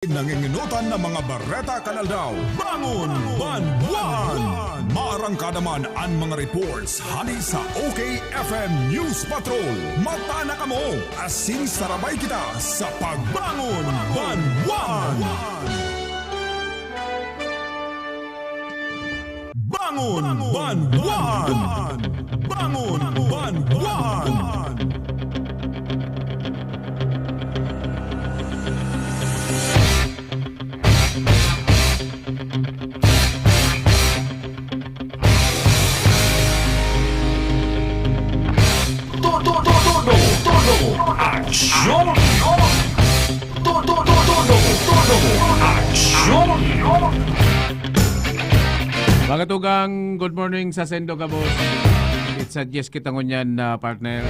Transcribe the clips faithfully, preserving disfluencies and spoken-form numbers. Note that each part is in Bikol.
Nanginginotan na mga bareta kan aldaw. Bangon Banwan! Maarangkada man an mga reports hali sa O K F M News Patrol. Mata na kamo, asin sarabay kita sa Pagbangon Banwan! Bangon Banwan! Bangon Banwan! Todo, todo, todo, todo, aksyon! Todo, todo, todo, todo, aksyon! Mga tugang, good morning sa saindo gabos. It's a yes kita ngunyan na partner.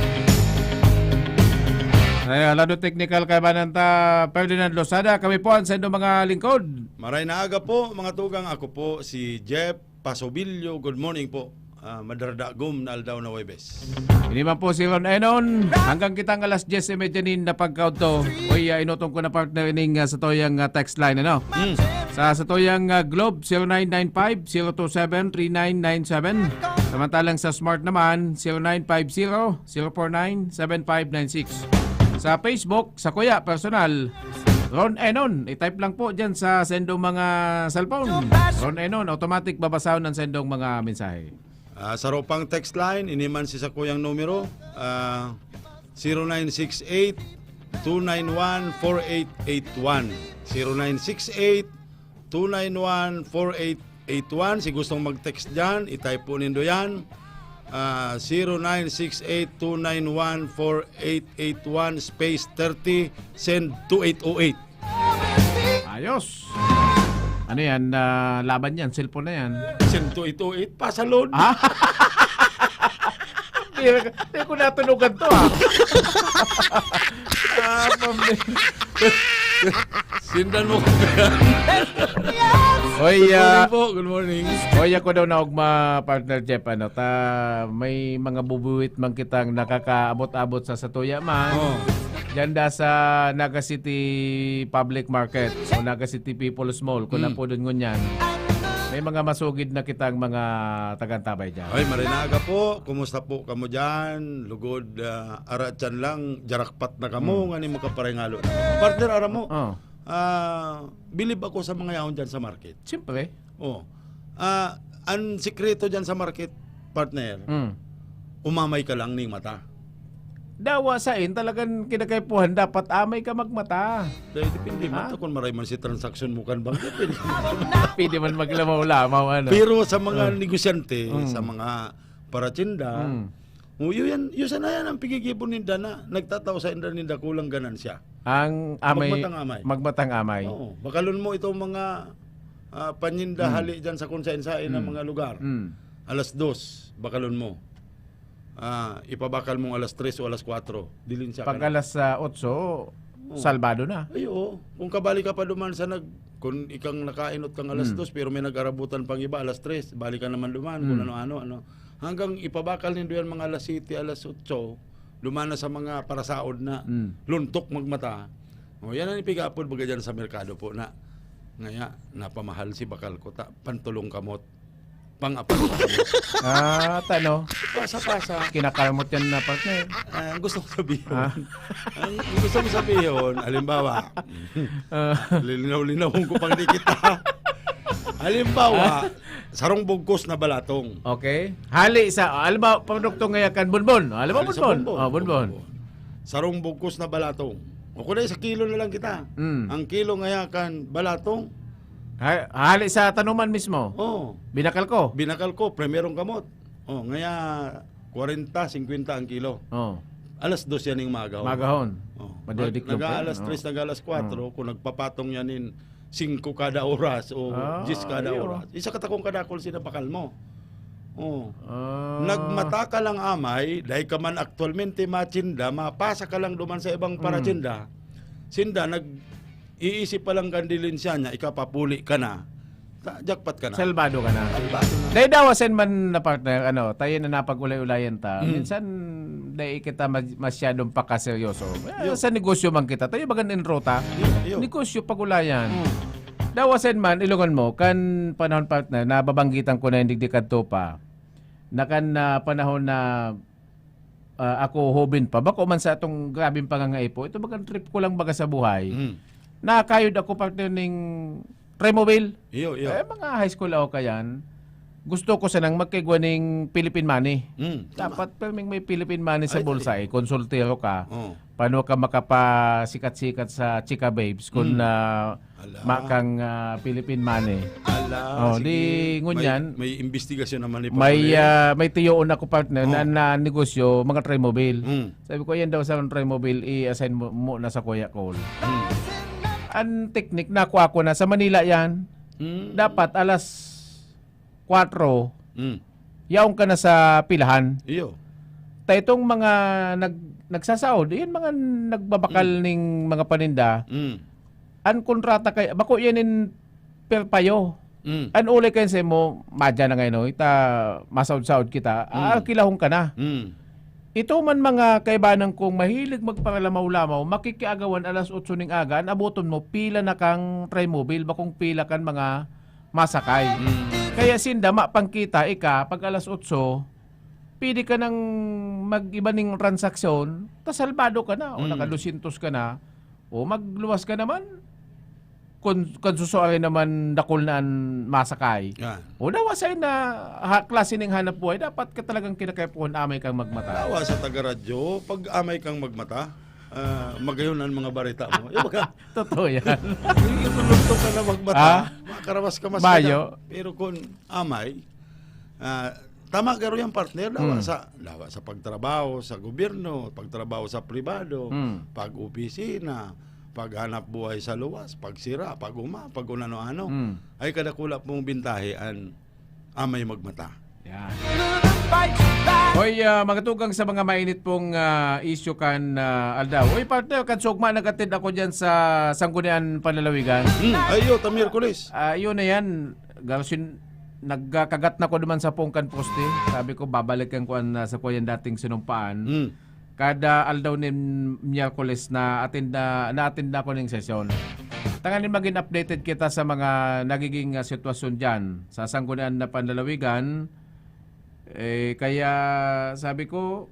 Ay, halado technical kaibanan ta, Ferdinand Losada. Kami po ang saindo mga lingkod. Maray na aga po, mga tugang. Ako po si Jeff Pasobillo. Good morning po. Ah, madaragom na aldaw na Huwebes. Ini man po si Ron Enon. Hanggang kitang alas diyes y media nin na pagkaudto. Oy, ah, inutong ko na partner ining, ah, sa toyang, ah, text line, ano? Mm. Sa, sa toyang, ah, Globe, zero nine nine five, zero two seven, three nine nine seven. Samantalang sa Smart naman, zero nine five zero, zero four nine, seven five nine six. Sa Facebook, sa kuya, personal, Ron Enon. I-type lang po dyan sa sendong mga cellphone. Ron Enon, automatic babasahon ang sendong mga mensahe. Ah, sa ropang text line, ini man si sakuyang numero, ah, zero nine six eight, two nine one, four eight eight one. Zero nine six eight, two nine one, four eight eight one. Si gustong mag-text dyan, i-type po nindo yan. Ah, zero nine six eight, two nine one, four eight eight one, space thirty, send two eight oh eight. Ayos. Ano yan? Ah, laban yan. Cellphone na yan. Send two eight oh eight. Pasalon. Ah? Di, di ko natunugan to, ah. Ah, pambi-, sindan mo ko yan. Oy, Good morning ah, po. Good morning. Oy, ako daw na ugma, partner Jeff, ano, ta, may mga bubuwit man kitang nakakaabot-abot sa satuya man. Oh. Diyan da sa Naga City Public Market o Naga City People's Mall, kung Mm. napudon ngunyan. May mga masugid na kitang mga tagantabay diyan. Ay, maray na aga po. Kumusta po kamo diyan? Lugod, ah, aratyan lang, jarakpat na kamo, Mm. ngani makaparingalo na. Partner, aram mo, Oh. ah, bilib ako sa mga yaon diyan sa market. Siyempre. Oh. Ah, ang sikreto diyan sa market, partner, Mm. umamay ka lang ning mata. Dawa sain, talagang kinakaipuhan, dapat amay ka magmata. Dahil depende man Ha? ta kung maray man si transaksyon mo kan bangko, pwede. Pwede man maglamaw-lamaw, ano. Pero sa mga Ah. negosyante, Mm. sa mga paratinda, Mm. oh, yun yan, yun sana yan ang pigigibon ninda na nagtatao sa inda ninda kulang ganansya. Ang amay, Magmatang amay. magmatang amay. Oo. Bakalon mo itong mga, ah, paninda Mm. hali dyan sa kung sain-sain na Mm. mga lugar. Mm. Alas dos, bakalon mo. Ah, ipabakal mong alas tres o alas kwatro, dilin siya Pag ka na. alas, ah, otso, Oo. salbado na. Ay, oo. Kung kabali ka pa duman sa nag-, kung ikang nakainot kang alas Hmm. dos, pero may nag-arabutan pang iba, alas tres, balik ka naman duman, kung Hmm. ano-ano, ano. Hanggang ipabakal nindo yan mga alas siyete, alas otso, duman na sa mga parasaod na Hmm. luntok magmata. O, yan ang ipigapod baga dyan sa merkado po na, ngaya, napamahal si bakal ko, ta, pantulong kamot. Pang-apat. Ah, tano. Pasa-pasa. Kinakalmot yan na, partner. Ah, ang gusto kong sabihin. Ah. Ang gusto kong sabihin, halimbawa, Ah. linaw-linawon ko pang di kita. Halimbawa, Ah. sarong bugkos na balatong. Okay. Hali sa, halimbawa, produkto nga yakan, bonbon. Halimbawa, Hali sa bonbon. bonbon. Oh, bonbon. Bonbon. Sarong bugkos na balatong. O kung sa kilo na lang kita. Mm. Ang kilo nga yakan, balatong, Ha-, hali sa tanuman mismo? Oo. Binakal ko? Binakal ko, primerong kamot. Oh, ngaya, kwarenta, singkwenta ang kilo. Oh. Alas dos yan yung magahon. Magahon. Oh. Madidiklob Nag-, nag-aalas yan, oh. tres, nag-aalas kwatro, Oh. kung nagpapatong yan in singko kada oras o Ah, diyes kada iyo. oras, isa ka takong kadakol sinabakal mo. Oh. Ah. Nagmata ka lang amay, dahil ka man aktualmente matinda, mapasa ka lang duman sa ibang Hmm. paratinda, sinda nag-, iisip pa lang kan dilin siya niya, ikapapuli ka na. Ta-, jackpot ka na. Salbado ka na. Salbado na. Dahil daw asin man na partner, ano, tayo na napag-ulay-ulayan ta. Mm. Minsan, Dai kita mas-, masyadong pakaseryoso. Ah, Yo. Sa negosyo man kita, tayo bagan in ruta. Yo, yo. Negosyo, pagulayan. Hmm. Dawasin man, ilungan mo, kan panahon, partner, nababanggitan ko na yung digdi kadto pa, na kan, ah, panahon na, ah, ako hoben pa, bako man sa atong grabing pangangaipo, ito bagang trip ko lang baga sa buhay. Hmm. Nakayod ako, partner, ning Trimobile. Iyo, iyo. Eh, mga high school ako kayan. Gusto ko sanang magkaigwa ning Philippine money. Mm, tama. Dapat perming may Philippine money sa Ay, bulsa, dali. Eh. Konsultero ka. Oh. Paano ka makapasikat-sikat sa chika babes kung Mm. na Ala. ma kang, ah, Philippine money? Ala, Oh, sige. di ngunyan, May, may investigasyon naman ni may, Pablo. Ah, may tiyoon ako, partner, na, Oh. na negosyo, mga Trimobile. Mm. Sabi ko, "Yan daw sa Trimobile, i-assign mo, mo na sa Kuya Cole." Mm. Ang technique, nakuha ko na sa Manila yan. Mm. Dapat alas kwatro, Mm. yaon ka na sa pilahan. Iyo. Ta itong mga nag-, nagsasaod, yan mga nagbabakal Mm. ning mga paninda, Mm. an kontrata kay, bako yan in per payo. Mm. An ulay kayo sa imo, madya na ngayon, no? Ita, masaod-saod kita, Mm. aalkilahon ka na. Mm. Ito man mga kaibanan kong mahilig magparalamaw-lamaw, makikiagawan alas otso ning aga, an aboton mo, pila na kang Trimobile, bakong pila kan mga masakay. Mm. Kaya sinda, mapangkita, ika, pag alas otso, pwede ka nang mag-iba ning transaksyon, tas salbado ka na, o Mm. naka dosyentos ka na, o magluwas ka naman, kun, kun susuarin naman dakul na an masakay. Yan. O dawa sa na ha, klase ning hanap buhay, dapat ka talagang kinakaipuhan, amay kang magmata. Dawa sa taga-radyo, pag amay kang magmata, ah, magayon ang mga bareta mo. Yung baga, Totoo yan. Yung itulog ka na magmata, Ah? makakarawas ka mas Mayo. Pero kung amay, ah, tama garo yung partner, dawa Hmm. sa, dawa sa pagtrabaho, sa gobyerno, pagtrabaho sa pribado, Hmm. pag-opisina, paghanap buhay sa luwas, pagsira, pag-uma, pag unano-ano. Hmm. Ay kadakula pong bintahe an amay magmata. Yan. Hoy, ah, mga tugang sa mga mainit pong, ah, isyu kan, ah, aldaw. Uy, partner, kan sugma nag-attend ako dyan sa Sanggunian Panlalawigan. Hmm, ayo, ta Miyerkules. Ah, yun na yan. Gasin, nagkakagat na ko naman sa pungkan poste. Sabi ko, babalikan ko ang, ah, sa ko yan dating sinumpaan. Hmm. Kada aldaw nin Miyerkules na-attend na, na-attend na ako ning sesyon. Tanganing maging updated kita sa mga nagiging, ah, sitwasyon diyan sa Sanggunian na Panlalawigan. Eh, kaya sabi ko,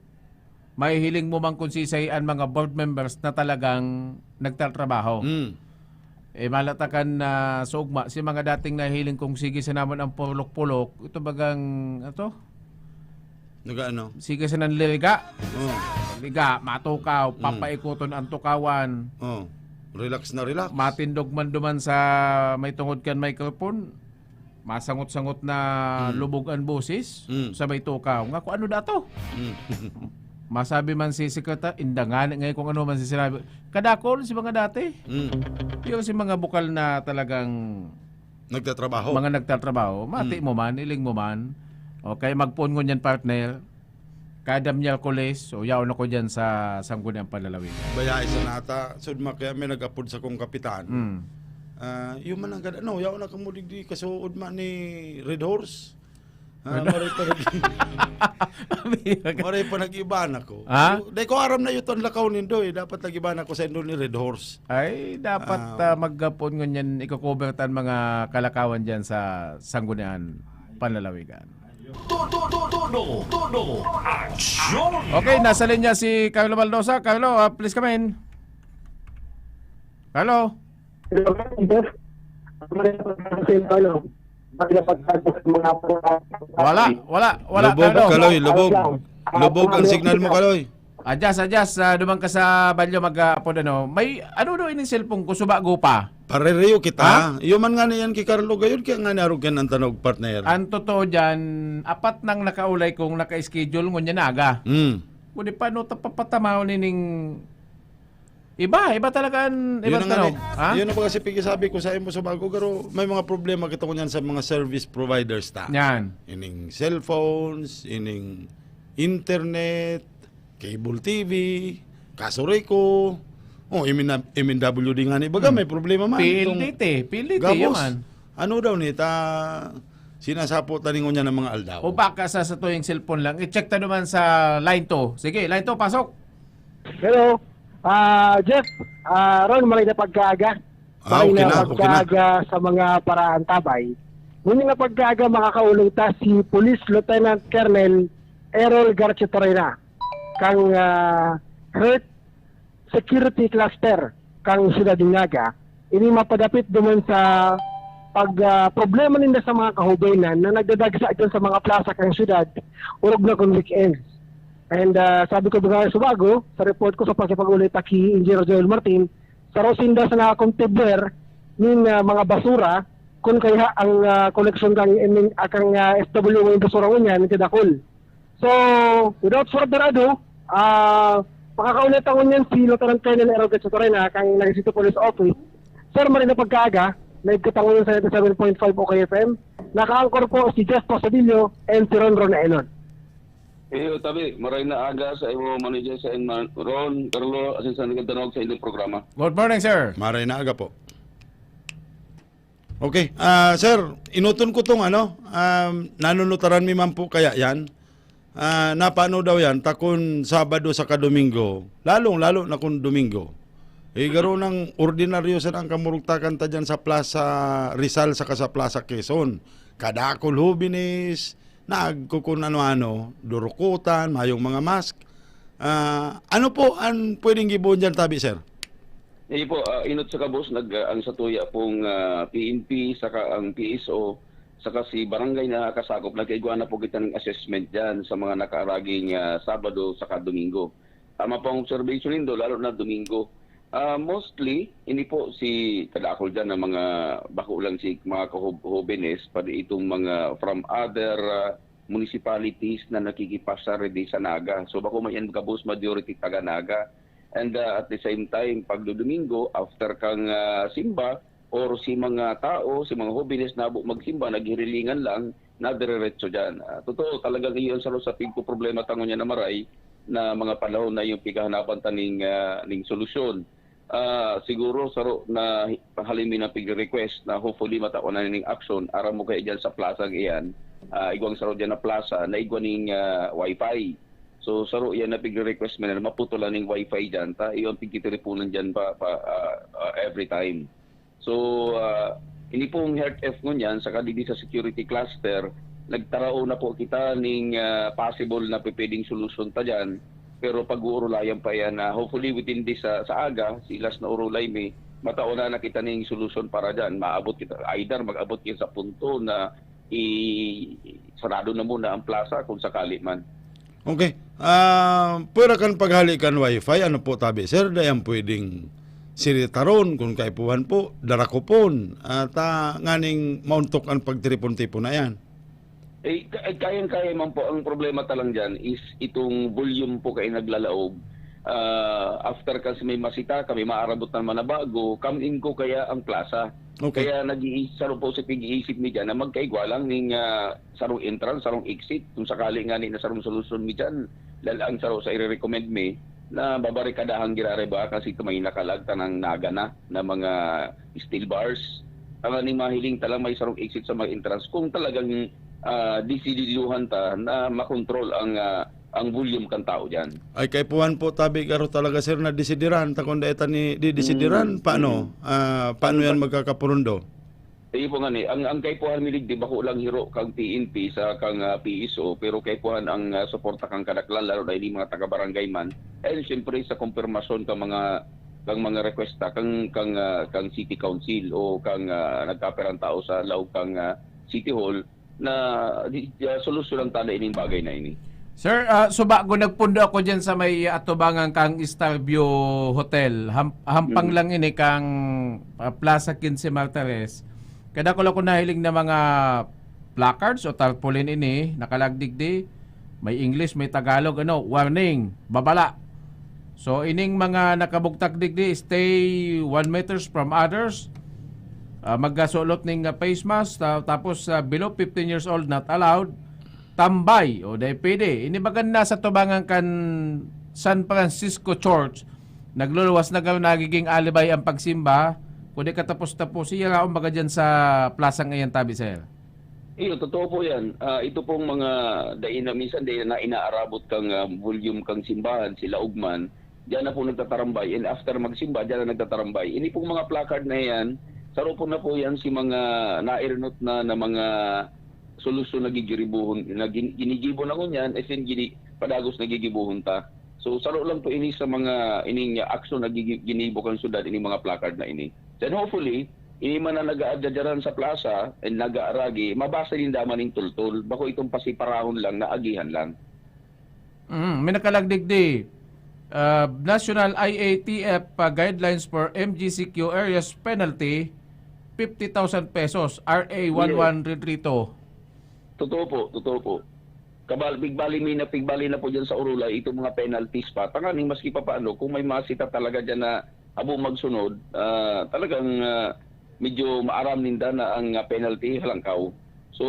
mahihiling mo man kung sisay an mga board members na talagang nagtatrabaho. Mm. Eh, malatakan na sugma, si mga dating nahiling kong sige sa naman ang pulok-pulok, ito bagang, ato? Nag-ano? Sige sa nanliliga. Oh. Liga, matukaw, Mm. papaikuton ang tukawan. Oh. Relax na relax. Matindog man duman sa may tungod kan microphone, masangot-sangot na Mm. lubog ang boses Mm. sa may tukaw. Nga kung ano dato? Mm. Masabi man si sekretar, inda nga ni, ngayon kung ano man si sinabi. Kadakol si mga dati. Mm. Pero si mga bukal na talagang Nagtatrabaho. mga nagtatrabaho, mati Mm. mo man, iling mo man. O kaya magpuon ngunyan, partner, kada Miyerkules, o yaon ako dyan sa Sangguniang Panlalawigan. Baya isa nata, sud ma kaya may nag-apod sa kong kapitan. Mm. Ah, yung man ang gada, no, yaon na kamo digdi kasuod man ni Red Horse. Ah, Ano? maray pa nag-, Amiga ka. maray pa nag-iba na ko. Ha? Dahil ko aram na yun ang lakaw nindo eh. Dapat nag-iba na ko sa indo ni Red Horse. Ay, dapat, Ah. ah, maghapon ngunyan iko-cover tan mga kalakawan dyan sa Sanggunian Panlalawigan. Todo, todo, todo, todo, aksyon! Okay, nasa linya si Carlo Baldosa. Carlo, ah, please come in. Carlo? Wala, wala, wala, Lubog, Carlo. Kaloy, lubog. Lubog ang signal mo, Kaloy. Adjust, adjust. Ah, duman ka sa balyo mag, ah, apod, ano. May, ano daw ining cellphone ko, subago pa. Parereyo kita. Ha? Iyo man nga na yan ki Carlo gayon, kaya nga naarog yan ang tanog, partner. Ang totoo dyan, apat nang nakaulay kong naka-schedule, ngunyan na aga. Hmm. Kundi paano ta papatamaon ining iba? Iba talaga ang Yun ibang ang tanog. ano, Ha? yun ang mga sipigisabi ko sa imo sa bago, pero may mga problema kita ngunyan sa mga service providers ta. Yan. Ining cellphones, ining internet, cable T V, Kasureko, oh, M N W D nga ni, baga Hmm. may problema man. P L D T, Itong P L D T gabos. Yun man. Ano daw ni, ta, Sinasapo ta ningon niya ng mga aldaw. O baka sa, sa tuyong cellphone lang. I-check ta naman sa line two. Sige, line two, pasok. Hello. Ah, Jeff, ah, Ron, maray na pagkaaga. Ah, Maray okay na na, okay na. pagkaaga sa mga paraantabay. Ngunyan na pagkaaga, makakaulong ta si Police Lieutenant Colonel Errol Garcia Torena, kang ah, Health Security Cluster kang Siyudad nin Naga. Ini mapadapit duman sa pag ah, problema ninda sa mga kahubenan na nagdadagsa dyan sa mga plaza kang siyudad, orog na kung weekends. And ah, sabi ko mga subago, sa report ko sa pakipag-ulit aki Engineer Joel Martin, saro sinda sa nakakontibler nin ah, mga basura, kun kaya ang ah, koleksyon kang, kang ah, S W O yung basura ngunyan, kadakol. So, without further ado, ah, pakakaulatan ngunyan si Lieutenant Colonel Errol Gatchatorena, kang Naga City Police Office. Sir, maray na pagkaaga, live kita ngunyan sa ninety-seven point five O K F M. Naka-anchor po si Jeff Pasadillo and si Ron Ron Elon. Iyo, tabi, maray na aga sa imo, manager sa Inman. Ron, Carlo, asin sa nagtanog sa inyong programa. Good morning, sir. Maray na aga po. Okay, ah, sir, inoton ko tong ano, um, nanunutaran mi man po kaya yan. Ah, napano daw yan, takon Sabado saka Domingo, lalong-lalo na kung Domingo. Eh, garo nang ordinaryo sa ang kamurugtakan ta dyan sa Plaza Rizal saka sa Plaza Quezon. Kadakol hubines, nagkukun ano-ano, durukutan, mayong mga mask. Ah, ano po ang pwedeng gibohon dyan, tabi, sir? Iyo po, ah, inot sa kabos, nag, ah, ang satuya pong ah, P N P, saka ang P S O, saka si barangay na kasakop, nagkaigwa na po kita ng assessment dyan sa mga nakaaraging ah, Sabado saka Domingo. Tama po ang observation nindo, lalo na Domingo. Ah, mostly, ini po si kadakol dyan ng mga bako lang si mga kahob- hobenes, pati itong mga from other ah, municipalities na nakikipasar di sa Naga. So bako may yan kabos majority taga Naga. And ah, at the same time, pag Domingo, after kang ah, simba, or si mga tao, si mga hobenes na abo magsimba, naghirilingan lang, nadiretso dyan. Ah, totoo, talagang iyon sa sa pigko problema tango niya na maray na mga panahon na yung pighahanapan ta ning, ah, ning solusyon. Ah, siguro saro na halin mi na pig-request na hopefully matawan na ning action. Aram mo kaya dyan sa plaza iyan, ah, igwang saro dyan na plaza na igwa ning ah, wifi. So saro yan na pig-request mi na maputol lang ning wifi dyan. Ta iyo ang pigtitiripunan dyan pa, pa ah, ah, every time. So ah, ini pong health F ngunyan saka digdi sa security cluster, nagtarao na po kita ning ah, possible na pwedeng solusyon ta dyan. Pero pag-uurulayan pa yan na hopefully within this sa, sa aga, silas na urulay mi, mataon na na kita ning solusyon para dyan. Maabot kita, either mag-abot kita sa punto na i sarado na muna ang plaza kung sakali man. Okay. Ah, pwera kan paghali kan wifi, ano po tabi, sir? Dayan pwedeng siritaron, kung kaipuhan po, darakopon. At ah, nganing mauntok ang pagtiripon-tipon na yan. Eh, ka- eh, kayang-kaya man po. Ang problema ta lang dyan is itong volume po kayo naglalaog. Ah, after kasi may masita kami, maarabot na manabago, come-in ko kaya ang plaza. Okay. Kaya nag-iisip, saro po sa pag-iisip mi dyan na magkaigwa lang ning ah, sarong entrance, sarong exit. Kung sakali nga ni na sarong solusyon mi dyan, lalang saro sa i-recommend mi na babarikadahan girare ba kasi ito may nakalag tanang naga na, na mga steel bars. Ang ni mahiling talang may sarong exit sa mga entrance kung talagang ah, disidiluhan ta na makontrol ang ah, ang volume kan tao diyan. Ay, kaipuhan po tabi garo talaga, sir, na disidiran. Ta kung dai ta ni didisidiran, Mm, paano? Ah, paano yan magkakapurundo? Iyo po nga ni, ang, ang kaipuhan mi digdi, bako lang hiro kang P N P sa kang ah, P S O, pero kaipuhan ang ah, suporta kang kadaklan, lalo na ini mga taga-barangay man. And siyempre sa kumpirmasyon kang mga kang mga requesta, kang kang ah, kang City Council o kang ah, nagkaperang tao sa laog kang ah, City Hall na di, ah, solusyonan ta na ining bagay na ini. Sir, ah, subago nagpundo ako dyan sa may atubangan kang Star View Hotel. Ham- hampang Mm. lang ini kang ah, Plaza Quince Martires. Kada ko lang ko nahiling na mga placards o tarpaulin ini, nakalagdig di. May English, may Tagalog, ano, warning, babala. So, ining mga nakabugtak digdi, stay one meters from others. Ah, magkasulot ning ah, face mask, ta- tapos ah, below fifteen years old, not allowed. Tambay, o dai pwede. Ini bagan na sa tubangan kan San Francisco Church. Nagluluwas na garo nagiging alibay ang pagsimba. Kundi katapos-tapos, iya raon baga dyan sa plasang iyan tabi, sir. Iyo, totoo po yan. Ah, ito pong mga dai na, minsan dai na inaarabot kang, ah, volume kang simbahan, sila ugman, diyan na po nagtatarambay. And after magsimba, diyan na nagtatarambay. Ini pong mga placard na yan, saro po na po yan si mga nairinot na, na mga solusyon na gigiribuhon, na gin-, ginigibo na ngunyan, as in, gini-, padagos na gigibohon ta. So, saro lang po ini sa mga, ining aksyon na gigi-, ginibo kan syudad, ining mga placard na ini. Then hopefully, ini man na nag-aadyaran sa plaza and nag-aaragi, mabasa ninda man ning tultol. Bako itong pasiparahon lang, na agihan lang. Mm, may nakalagdig di. Ah, National I A T F pa guidelines for M G C Q areas penalty, fifty thousand pesos, R A one one three three two. Totoo po, totoo po. Kabal-, pigbali mi na, pigbali na po dyan sa Orulay, itong mga penalties pa. Tanganing maski papaano, kung may masita talaga dyan na abo magsunod, ah, talagang, ah, medyo maaram ninda na ang, ah, penalty halangkaw. So,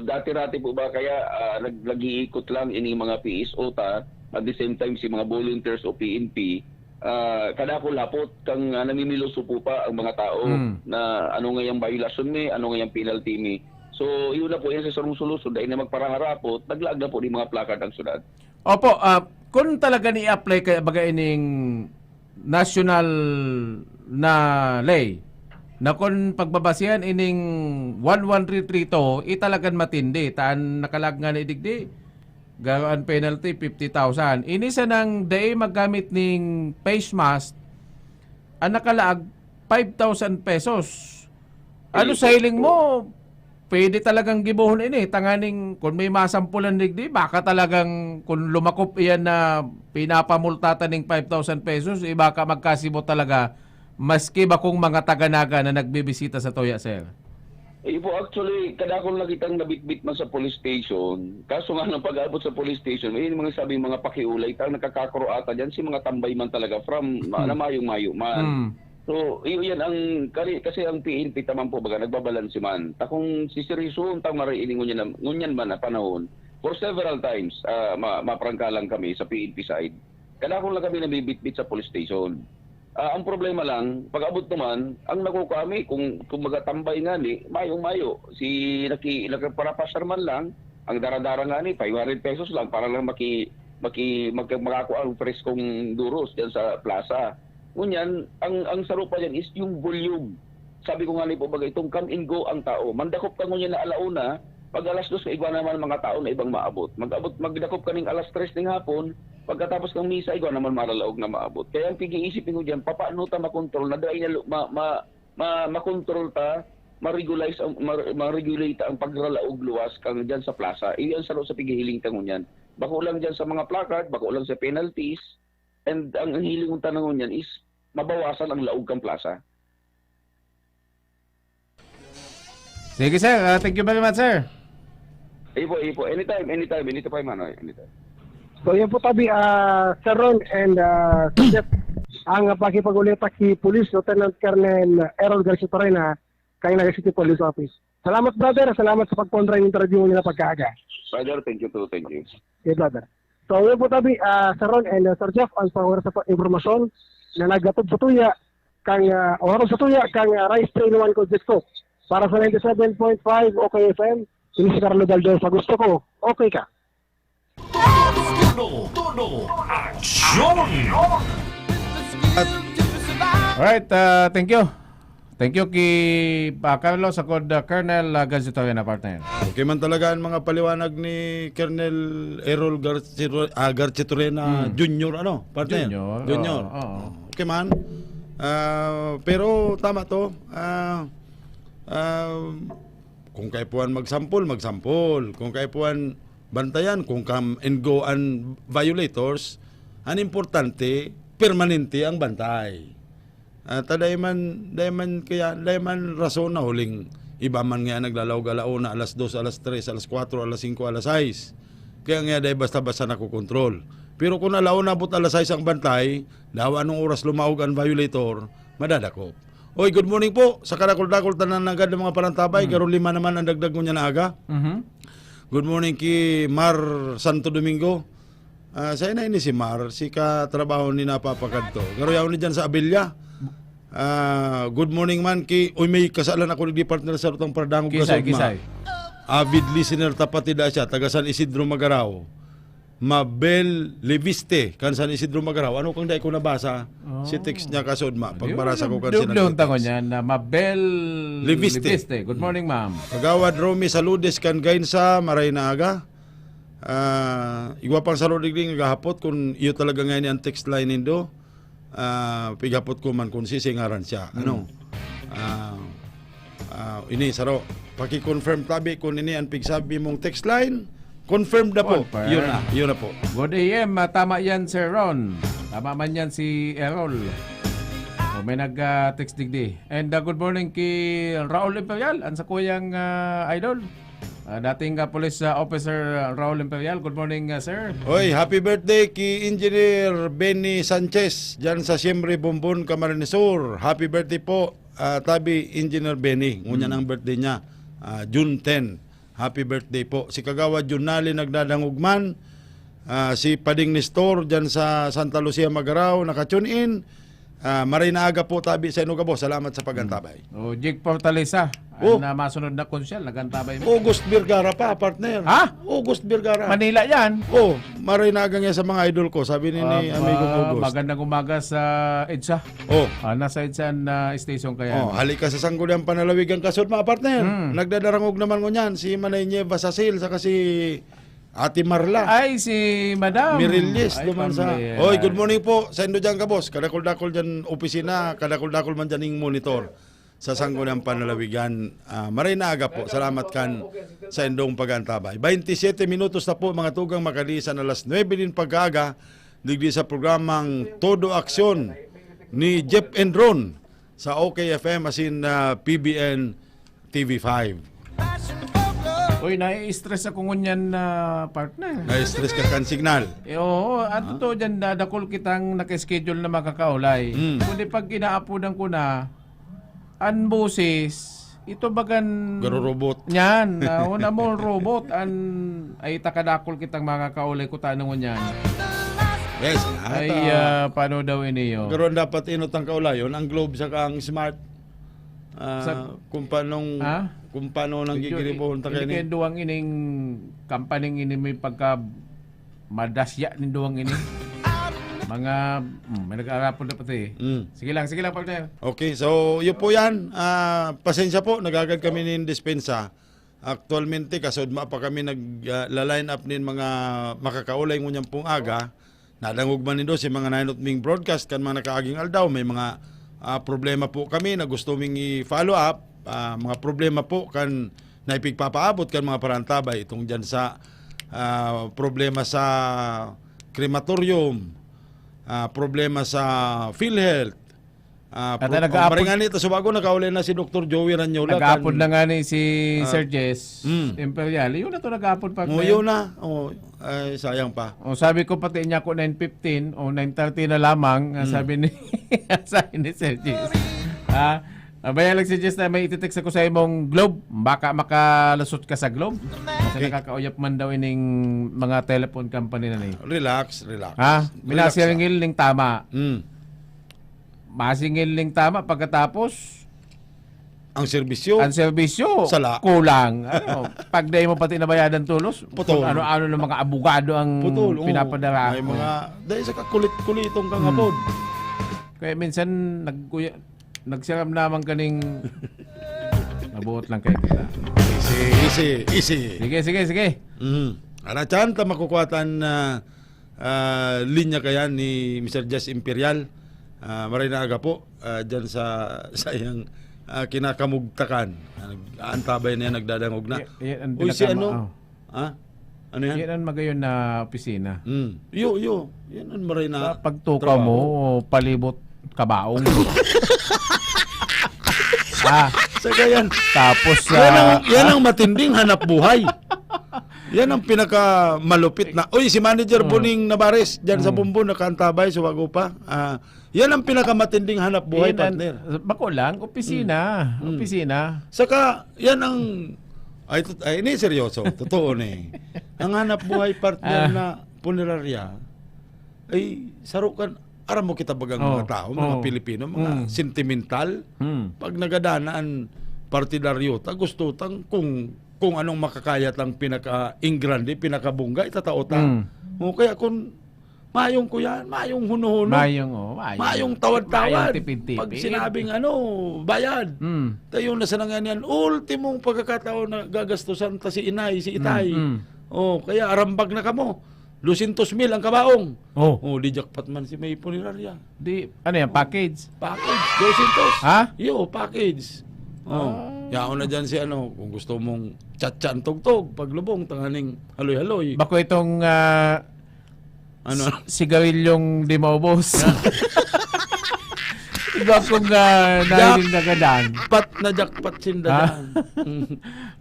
dati-dati po ba kaya, ah, nag-, nag-iikot lang ini mga P S O ta, at the same time si mga volunteers o P N P, ah, kadakul hapot kang, ah, namimiloso po pa ang mga tao Mm. na ano nga yung violation mi, ano nga yung penalty mi. So, yun na po yan sa sarong solusyon, dahil na magparaharapot, naglaag na po ni mga placard ang syudad. Opo, ah, kung talaga ni-apply kaya baga ining national na ley, na kung pagbabasihan ining one one three three two, italagan matindi. Taan nakalag nga ni digdi, gawaan penalty, fifty thousand. Ini sanang dai maggamit ning face mask, ang nakalaag, five thousand pesos. Ano Ayun sa po. hiling mo? Pwede talagang gibohon ini, tanganing kun may masampulan digdi, baka talagang kun lumakop iyan na pinapamulta ta ning five thousand pesos, eh, baka magkasibo talaga, maski bakong mga taga Naga na nagbibisita sa tuya, sir. Iyo po, actually, kadakol na kitang nabitbit man sa police station. Kaso nga, nung pag-abot sa police station, may mga sabing mga pakiulay, tang nakakakuro ata dyan, si mga tambay man talaga, from ma-, Hmm. na mayong-mayo man. Hmm. So, iyo yan ang, kari-, kasi ang P N P taman po, baga, nagbabalanse man. Ta kung siseryosohon tang maray ini ngunyan na, ngunyan man na panahon, for several times, ah, ma-, maprangka lang kami sa P N P side. Kadakol na kami nabibitbit sa police station. Ah, ang problema lang, pag-abot naman, ang nakukuha mi, kung, kung magatambay nga ni, mayong-mayo. Si, naki-, nagparapasyar man lang, ang dara-dara nga ni, five hundred pesos lang, para lang maki-, maki-, mag-, makakuha ang preskong duros dyan sa plaza. Ngunyan, ang, ang saro pa dyan is yung volume. Sabi ko nga ni po, baga itong come and go ang tao. Mandakop ka ngunyan na alauna, pag alas dos, igwa naman mga tao na ibang maabot. Mag-abot, magdakop ka ning alas tres ning hapon, pagkatapos ng misa, igwa naman maralaog na maabot. Kaya ang pag-iisip ko dyan, papaano ta makontrol na dahil na lu-, ma-, ma-, ma-, makontrol ta, ma-regulize ang, ma-, ma-regulate ang pagralaog luwas kang dyan sa plaza. Iyan saro sa paghihiling ta ngunyan. Bako lang dyan sa mga placard, bako lang sa penalties, and ang, ang hiling ta na ngunyan is mabawasan ang laog kang plaza. Sige, sir. Ah, thank you very much, sir. Ipo, ipo. Anytime, anytime. Anytime, Manoy. Anytime. So, yun po, tabi, ah, Sir Ron and, ah, Sir Jeff, ang pakipag-ulita ki Police Lieutenant Colonel Errol Garcia Torena, kay Naga City Police Office. Salamat, brother. Salamat sa pagkontra ng interview nila pagkaaga. Brother, thank you too. Thank you. Okay, brother. So, yun po, tabi, ah, Sir Ron and, ah, Sir Jeff, ang pangwara sa pa-, impormasyon na nagdatob sa tuya, kang, ah, o harong sa tuya, kang, ah, Rice Train One Concept Cook. Para sa ninety-seven point five O K F M, ini si Carlo Baldosa. Gusto ko, okay ka. Todo, todo, aksyon! Alright, ah, thank you. Thank you ki, ah, Carlo, sa kod, ah, Colonel, ah, Garcia Torena, partner. Okay man talaga ang mga paliwanag ni Colonel Errol Garcia, ah, Garcia Torena Hmm. Junior, ano, partner? Junior, Junior. Oo, oo. Okay man. Ah, pero tama to. Ah, ah, kung kaipuhan magsampol, magsampol. Kung kaipuhan bantayan, kung come and go an violators, an importante, permanente ang bantay. Ah, ta dai man, dai man kaya, dai man rason na huling iba man nga naglalaog alauna, alas dos, alas tres, alas kwatro, alas singko, alas sais. Kaya nga dai basta-basta nakokontrol. Pero kung alauna abot alas sais ang bantay, dawa anong oras lumaog ang violator, madadakop. Oy, good morning po sa kadakol-dakol tanan nanggad ng mga parantabay. Hmm. Garo lima naman ang dagdag ngunyan na aga. Mhm. Good morning ki Mar Santo Domingo. Ah, sa ina ini si Mar, si katrabaho ni napapakadto. Garo yaon ni dyan sa Abella. Ah, good morning man ki, uy, may kasalan ako ni partner sa rutang paradangog Kisay, ka sa ugma. Kisay. Avid listener ta pati daa siya, taga San Isidro Magarao. Mabel Leviste, kan San Isidro Magarao. Ano kang dai ko nabasa? Si text niya kasod ma. Pagbara sa ko kan Dubli unta ko nagte-text. Niyan na Mabel Leviste. Leviste. Good morning, ma'am. Kagawad Romy Saludes kan Gainsa, maray na aga. Ah, igwa pang salud digdi nga gahapot kun iyo talaga ngayon ang text line nindo. Ah, pighapot ko man kun sisi ngaran siya. Hmm. Ano? Ah, ah, ini, saro. Paki-confirm tabi kun ini ang pigsabi mong text line. Confirmed na po. Confirm. Yun na, yun na po. Good A M, ah, tama yan, Sir Ron. Tama man yan si Errol. O, may nag, ah, text digdi. And, ah, good morning ki Raul Imperial, ang sakuyang, ah, idol. Ah, dating, ah, police, ah, officer, ah, Raul Imperial. Good morning, ah, sir. Oy, happy birthday ki Engineer Benny Sanchez, dyan sa Siembre, Bombon, Camarines Sur. Happy birthday po, ah, tabi, Engineer Benny. Ngunyan ang birthday niya, ah, June ten. Happy birthday po. Si Kagawad Junali nagdadangog man. Ah, si Pading Nestor dyan sa Santa Lucia, Magarao, naka-tune in. Ah, maray na aga po, tabi sa inyo gabos. Salamat sa pag-antabay. O, Jake Fortaleza. Oh. Ang, ah, masunod na konsyal, nag-antabay mo. August Vergara pa, partner. Ha? August Vergara. Manila yan. Oh, maray na aga nga sa mga idol ko, sabi ni, ni Ah, amigo ah, August. Magandang umaga sa EDSA. Oh. Ah, nasa EDSA na station kaya. Oh, hali ka sa Sangguniang Panalawigan kasod, mga partner. Hmm. Nagdadarangog naman ngunyan si Manay Nieva Sasil, saka si Ate Marla. Ay, si Madam. Mirilles, Ay, duman sa pambira. Oy, good morning po sa indo dyan, kabos. Kadakol-dakol dyan opisina, kadakol-dakol man dyan yung monitor sa Sangguniang Panalawigan. Ah, maray na aga po. Salamat kan sa indong pag-antabay. Twenty-seven minutos na po, mga tugang, makalisan alas nuebe din pagkaaga, digdi sa programang Todo Aksyon ni Jeff Endron sa O K F M asin, ah, P B N T V five. Uy, nai-stress ako ngunyan na partner. Na-stress ka kan signal? Eh, oo, ang Ah? totoo dyan, da-, dakul kitang naka-schedule na makakaulay. Hmm. Kundi pag inaapodan ko na, ang boses, ito bagan Garurobot. Yan, ah, una mo robot, an, ay takadakul kitang makakaulay ko tanong ngunyan. Yes, lahat, Ay, ah, ah, paano daw ini, oh? Pero ang dapat inot ang kaulayon, ang Globe saka ang Smart. Ah, Sa kung paanong, Ha? kung paano nang Medyo gigiribohon ta ini kaini. Kaya duwang ining kampaning ini may pagka madasya nin duwang ini. Mga, hmm, may nag-aarapon na pati. Mm. Sige lang, sige lang, partner. Okay, so, yun po yan. Ah, pasensya po, nagagad kami nin dispensa. Aktualmente, kasod ma pa kami nag, ah, la-line up nin mga makakaulay ngunyan pong aga. Nadangog man nindo si mga nainot ming broadcast kan mga nakaaging aldaw. May mga, ah, problema po kami na gusto ming i-follow up. Ah, mga problema po kan naipigpapaabot kan mga parantabay. Itong dyan sa, ah, problema sa crematorium, ah, problema sa PhilHealth, Ah, At pro-, nag-aapod- oh, maring ani, ta subago, nakauli na si Doktor Joey Ranyola, Nag-aapod kan, na nga ni si ah, Sir Jess mm. Imperial. Yun na to, nag-aapod pa, Oh, yun na. Oh, ay, sayang pa. Oh, sabi ko, pati niya ako nine fifteen o nine thirty na lamang, ah, Mm. sabi ni, sabi ni Sir Jess. Ah, abaya lang si Jess na may ititext ako sa imong Globe. Baka makalusot ka sa Globe. Kasi Okay. nakakauyap man daw ining mga telephone company na ni. Relax, relax. Ha? Relax lang. Minasingil ning tama. Mm. Masingil ning tama pagkatapos Ang serbisyo. ang serbisyo Sala. kulang. Ano, pag dai mo pati nabayadan tulos, Putol. kung ano-ano ng mga abogado ang Putol, oo. pinapadara. May mga, dahil sa kakulit-kulitong kang Hmm. hapon. Kaya minsan, nagkuya-, nagsiram naman kaning mabuot lang kayo kita. Easy, easy, easy. Sige, sige, sige. Mhm. Ara, chan, ta makukuha tan, ah, ah, linya kaya ni Mister Jazz Imperial. Ah, maray na aga po, ah, dyan sa, sa iyang, ah, kinakamugtakan. Ah, nag-aantabay na yan, nagdadangog na. Y-, y-, ang Uy, si dinatama, ano? oh. Ha? Ano yan? Yan ang magayon na opisina. Hmm. Yo, yo. Yan ang maray na Sa pagtukaw trabaho. mo, palibot, kabaong. Ah, Sa gayan. tapos, Yan ang, ah, yan ah, ang matinding hanap buhay. Yan ang pinakamalupit na. Uy, si Manager Oh. Boning Navarez, dyan sa Hmm. Bumbon, nakaantabay, suwago pa. Ah, yan ang pinakamatinding hanap buhay, Yan ang, partner. bako lang, opisina. Hmm. Hmm. Opisina. Saka, yan ang, ay, tut-, ay, ini seryoso. Totoo ni. Ang hanap buhay, partner, Ah. na punerarya, ay, saro kan, aram mo kita bagang Oh. mga tao, mga Oh. Pilipino, mga Mm. sentimental. Mm. Pag nagadana an partidaryo ta, gusto tang kung kung anong makakaya tang pinaka-ingrande, pinakabongga, itatao ta. Mm. O kaya kung mayong kuyan, mayong huno-huno, Mayong, oh, mayong. mayong tawad-tawad. Mayong tipid-tipid. Pag sinabing ano, bayad. Mm. Tayo na sa nangyanian, ultimong pagkakataon na gagastusan ta si inay, si itay. Mm, mm. Oh, kaya arambag na kamo. Dosyentos mil ang kabaong. Oh. Oh, di jackpot man si may punerarya. Di, ano yan, package? Package, dosyentos. Ha? Yo, package. Oh. Ah. Yaon na dyan si ano, kung gusto mong chat-chat ang tugtog, paglubong, tanganing haloy-haloy. Bako itong, ah, Ano? s-, sigarilyong di maubos. Iba akong, ah, nahiling na gadan. Jackpot na jackpot sinda Ha? dyan. Mm.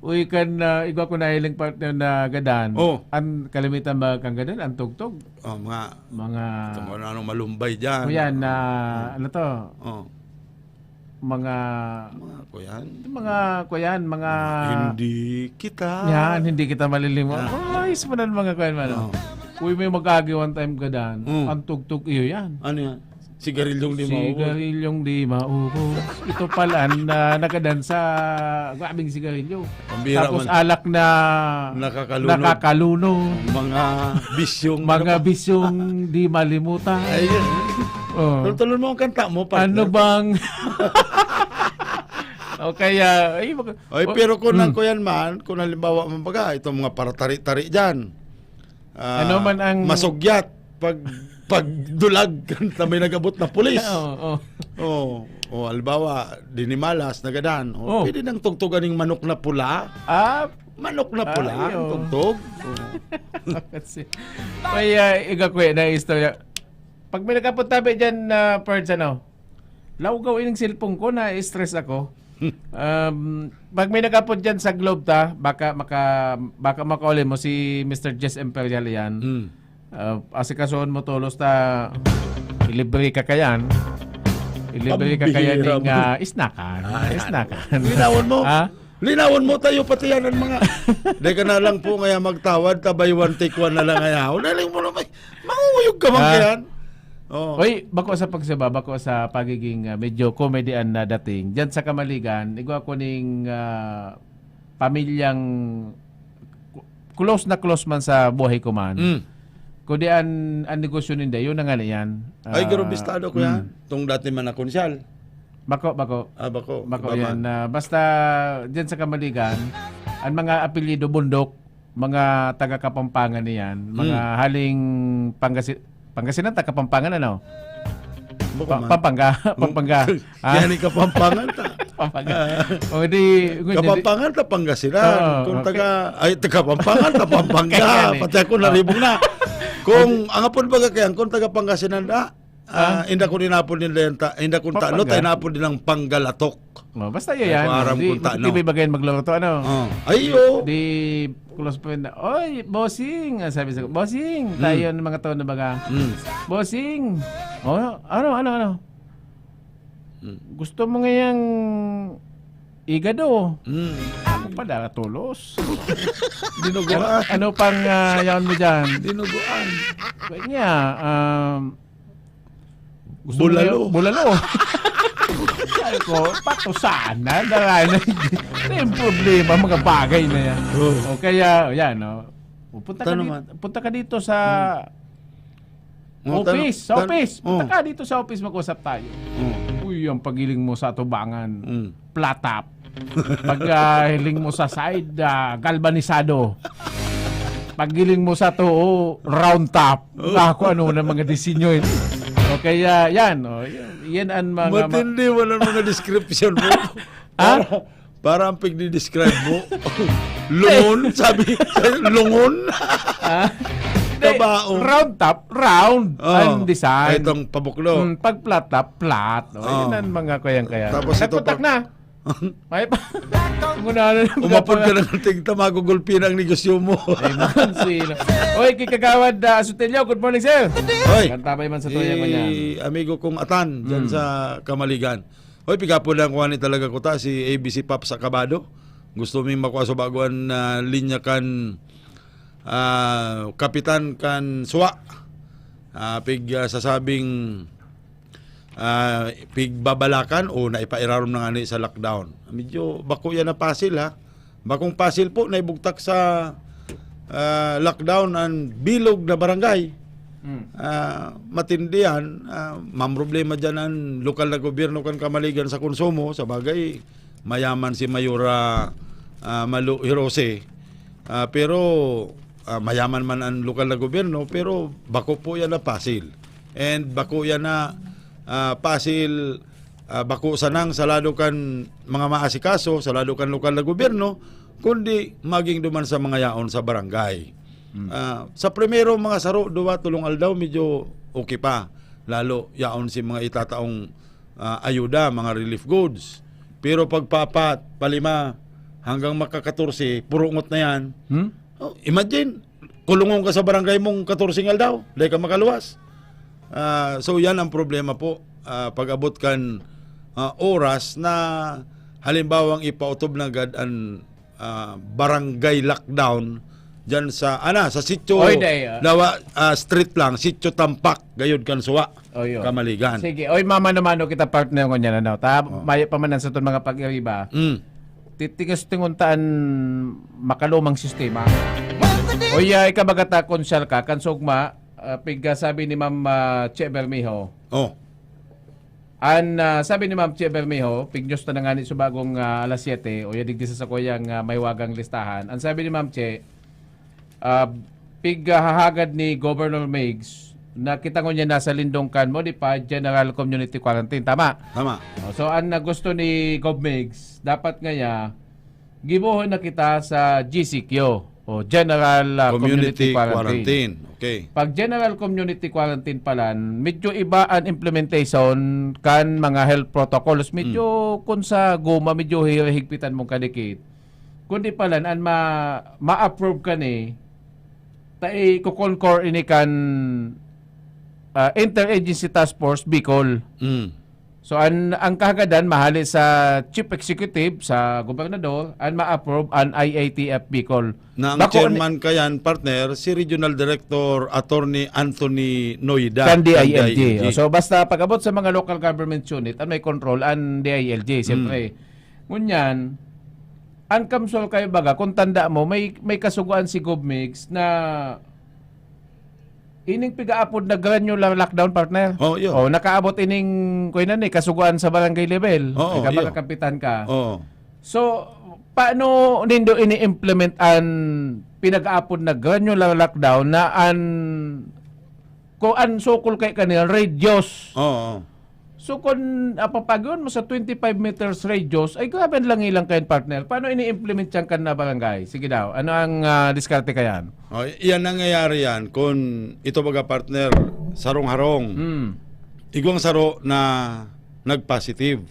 Uy, kan, ah, igwa ko nahiling partner na gadan. Oh. An kalimitan ba kan gadan, ang tugtog? Oh, mga Mga Ito mo na anong malumbay dyan. O yan, na, Mm. ano to? Oh. Mga Mga kuyan. Mga kuyan, mga Hindi kita. Yan, hindi kita malilimo. Ah. Ay, sa mga kuyan man, oh. Oh. Uy, may mag-agi one time gadan. Mm. Ang tugtog, iyo yan. Ano yan? Sigarilyong di maubos. Sigarilyong di maubos. Ito pala, na, nagadan sa grabing sigarilyo. Pambira Tapos man. alak na Nakakalunog. nakakalunog. Mga bisyong Mga ano pa? bisyong di malimutan. Ayun. Oh. Tultulon mo ang kanta mo, partner. Ano bang O kaya, ay, mag- Oy, o pero kung Hmm. nang kuyan man, kung halimbawa man baga, itong mga paratari-tari dyan, ah, Ano man ang masugyat, pag, pag dulag, kan may nag-abot na pulis. Oo, oo. Oh, o halimbawa, dinimalas, nagadan. O, Oh. pwede nang tugtugan ng manok na pula. Ah, Manok na pula, Ay, ang oh. tugtog. Oh. Kasi, may, ah, iga ko eh, na istorya. Pag may nakapuntabi dyan na parts, ano, lawgaw ining cellphone ko, na-stress ako. Um, pag may nakapod dyan sa Globe ta, baka maka-, baka makauli mo si Mister Jess Imperial yan. Hmm. Ah, asikasuhon mo tolos ta, ilibre ka kayan. Ilibre ka kayan Pambihira ning, mo. ah, isnakan. Ah, yan. Isnakan. Linawon mo. Ha? Linawon mo tayo pati yan ang mga, di ka na lang po ngaya magtawad, ta buy one, take one na lang ngaya. Unaling mo na may, mangunguyog ka man Ah. kayan. Oh. Oy, bako sa pagsaba, bako sa pagiging, ah, medyo comedian na dating. Diyan sa Kamaligan, igwa ko ning, ah, pamilyang ku-, close na close man sa buhay ko man. Mm. Kundi an, an negosyo ninda, yun na nga na yan. Ay, Ah, garobistado ko yan. mm. Itong dati man na konsyal. Bako, bako. Ah, bako. Bako Iba yan. man. Ah, basta dyan sa Kamaligan, ang mga apelyido Bundok, mga taga Kapampangan niyan, mga Hmm. haling Pangasi-, Pangasinan, taga Kapampangan, ano? Bako Pa-, man. Pampanga, Hmm. Pampanga. Ah? Yan ang Kapampangan ta. Pampanga. Ah. O, di, Kapampangan ta, Pangasinan. Oo, Kung okay. taga, ay, taga Pampanga ta, Pampanga. Kaya yan eh. Pati ako, Oh. naribong na. Kung, Okay. ang apod baga kayan, kung taga Pangasinan na, Ah? Ah, inda kun inapod ninda yan ta-, inda kun ta-, ano, Pampanga. ta inapod nilang panggalatok. Oh, basta Ay, yan, kung aram di, kun ta, di no? ba yan magluluto, ano? Oh. Ay, Di, oo. di, close friend na, "Oy, bossing," ah, sabi sa, "Bossing, Hmm. tayo ng mga tao na baga." Hmm. "Bossing, oh, ano, ano, ano? Hmm. Gusto mo ngayang igado?" Hmm. Ako pa, dala tolos. Dinuguan. Ano, ano pang, ah, yaon mo dyan? Dinuguan. Kanya, um, Gusto mo Bulalo. na yung bulalo? Sabi ko, "Pato sana, dara na." Ano yung problema, mga bagay na yan? Oh. O kaya, yan, no? O, punta ka Tanong dito, man. punta ka dito sa Hmm. Oh, tanong, office, sa tan-, office. Punta oh. ka dito sa office, mag-usap tayo. Oh. Uy, ang pagiling mo sa atubangan. Hmm. Flat top. Pag, ah, hiling mo sa side, ah, galvanisado. Pag hiling mo sa tuo, round top. Oh. Ah, kung ano na mga disenyo yun. O kaya, yan, oh, yan, yan ang mga ma- Matindi, wala mga description mo. Ha? Para, para ang pagdi-describe mo. Lungon, sabi, lungon. Ha? Hindi, Kabaong. round top, round Oh. ang design. Ay, itong pabuklo. Hmm, pag flat top, flat. Oh, Oh. yan ang mga kuyang kaya. Tapos ito Nagputak pa- na. May pa. Muna na lang Umapod ka dapat. ng tigta, magugulpi na ang negosyo mo. Ay, man, sino? Oy, kay Kagawad, ah, Sutilio, good morning, sir. Hoy, Kantabay man sa tuya ko niyan. si amigo kong Atan, dyan Mm. sa Kamaligan. Hoy, pigapo lang ko ani talaga ko ta, si A B C Pops Acabado. Gusto ming makuha sa baguan na linya kan, ah, kapitan kan suwa. Ah, pig, ah, sasabing ah, pigbabalakan o naipairarom na ngani sa lockdown. Medyo bako yan na pasil, ha? Bakong pasil po na ibugtak sa, ah, lockdown ang bilog na barangay. Mm. Ah, matindi yan. Ah, mamroblema dyan ang lokal na gobyerno kan Kamaligan sa konsumo. Sa bagay, mayaman si Mayora, ah, Malu Hirose. Ah, pero, ah, mayaman man ang lokal na gobyerno, pero bako po yan na pasil. And bako yan na, ah, pasil, ah, bako sanang sa lado kan mga maasikaso, sa lado kan lokal na gobyerno, kundi maging duman sa mga yaon sa barangay. Hmm. Ah, sa primero, mga saro, duwa, tolong aldaw, medyo okay pa. Lalo, yaon si mga itataong, ah, ayuda, mga relief goods. Pero pag paapat, palima, hanggang maka-katorse, purungot na yan. Hmm? Oh, imagine, kulungon ka sa barangay mong katorseng aldaw, dai ka makaluwas. Ah, so, yan ang problema po. Ah, pag-abot kan, ah, oras na halimbawang ipautob na agad an, ah, barangay lockdown diyan sa, ana, sa sitio, Oy, dai, ah. Dawa, ah, street lang, sitio Tampak, gayod kan Suwa, Oy, yun. Kamaligan. Sige, oy, mamano-mano kita, partner, ngunyan, ano? Ta, Oh. mayo pa man ang satong mga pag-iriba. Mm. Titingos tinguntaan makalumang sistema. Oy, ah, ikabaga ta, konsyal ka, kan sugma, ah, pig, ah, sabi ni Ma'am, ah, Che Bermejo. Oh. An, ah, sabi ni Ma'am Che Bermejo, pig-news ta na ngani sa bagong, ah, alas siyete, o ya digdi sa sakuyang, ah, mahiwagang listahan. An sabi ni Ma'am Che, ah, pig, ah, hahagad ni Governor Migs na kita ngunyan nasa lindong kan modified general community quarantine. Tama? Tama. O, so, an, ah, gusto ni Gov Migs, dapat ngaya, gibohon na kita sa G C Q o General, ah, Community Community Quarantine. Quarantine. Okay. Pag General Community Quarantine palan, medyo iba an implementation kan mga health protocols. Medyo Hmm. kun sa guma, medyo hi-, higpitan mong kadikit. Kundi palan, an ma-, ma-approve ka ni, ta iko-concur ini kan, ah, Interagency Task Force Bicol. Hmm. So, an, ang kahagadan, mahali sa Chief Executive, sa Gobernador, an ma-approve an I A T F Bicol. Na ang Bako ni chairman kayan, partner, si Regional Director Attorney Anthony Noida Kan ng D I L G. D I L G. So, basta pag-abot sa mga local government unit, an may control, an D I L G, Hmm. siyempre. Ngunyan, an kamsol kayo baga, kung tanda mo, may, may kasugoan si Gov Migs na ining pigaapod na granular lockdown, partner. Oh, yun. Oh, nakaabot ining, kuya na ni, kasugoan sa barangay level. Oo, Ikaw, iyo. Kapitan ka. Oo. So, paano nindo ini-implement an pinag-aapod na granular lockdown na an, kung an sukol kay kanila, radius? Oo. So, kung apapagyon mo sa twenty-five meters radius, ay grabe ang langilang kayan, partner. Paano ini-implement yan kan na barangay? Sige daw, ano ang, ah, diskarte kayan? Oh, i-, iyan nangyayari yan. Kung ito baga, partner, sarong-harong. Hmm. Igwang saro na nag-positive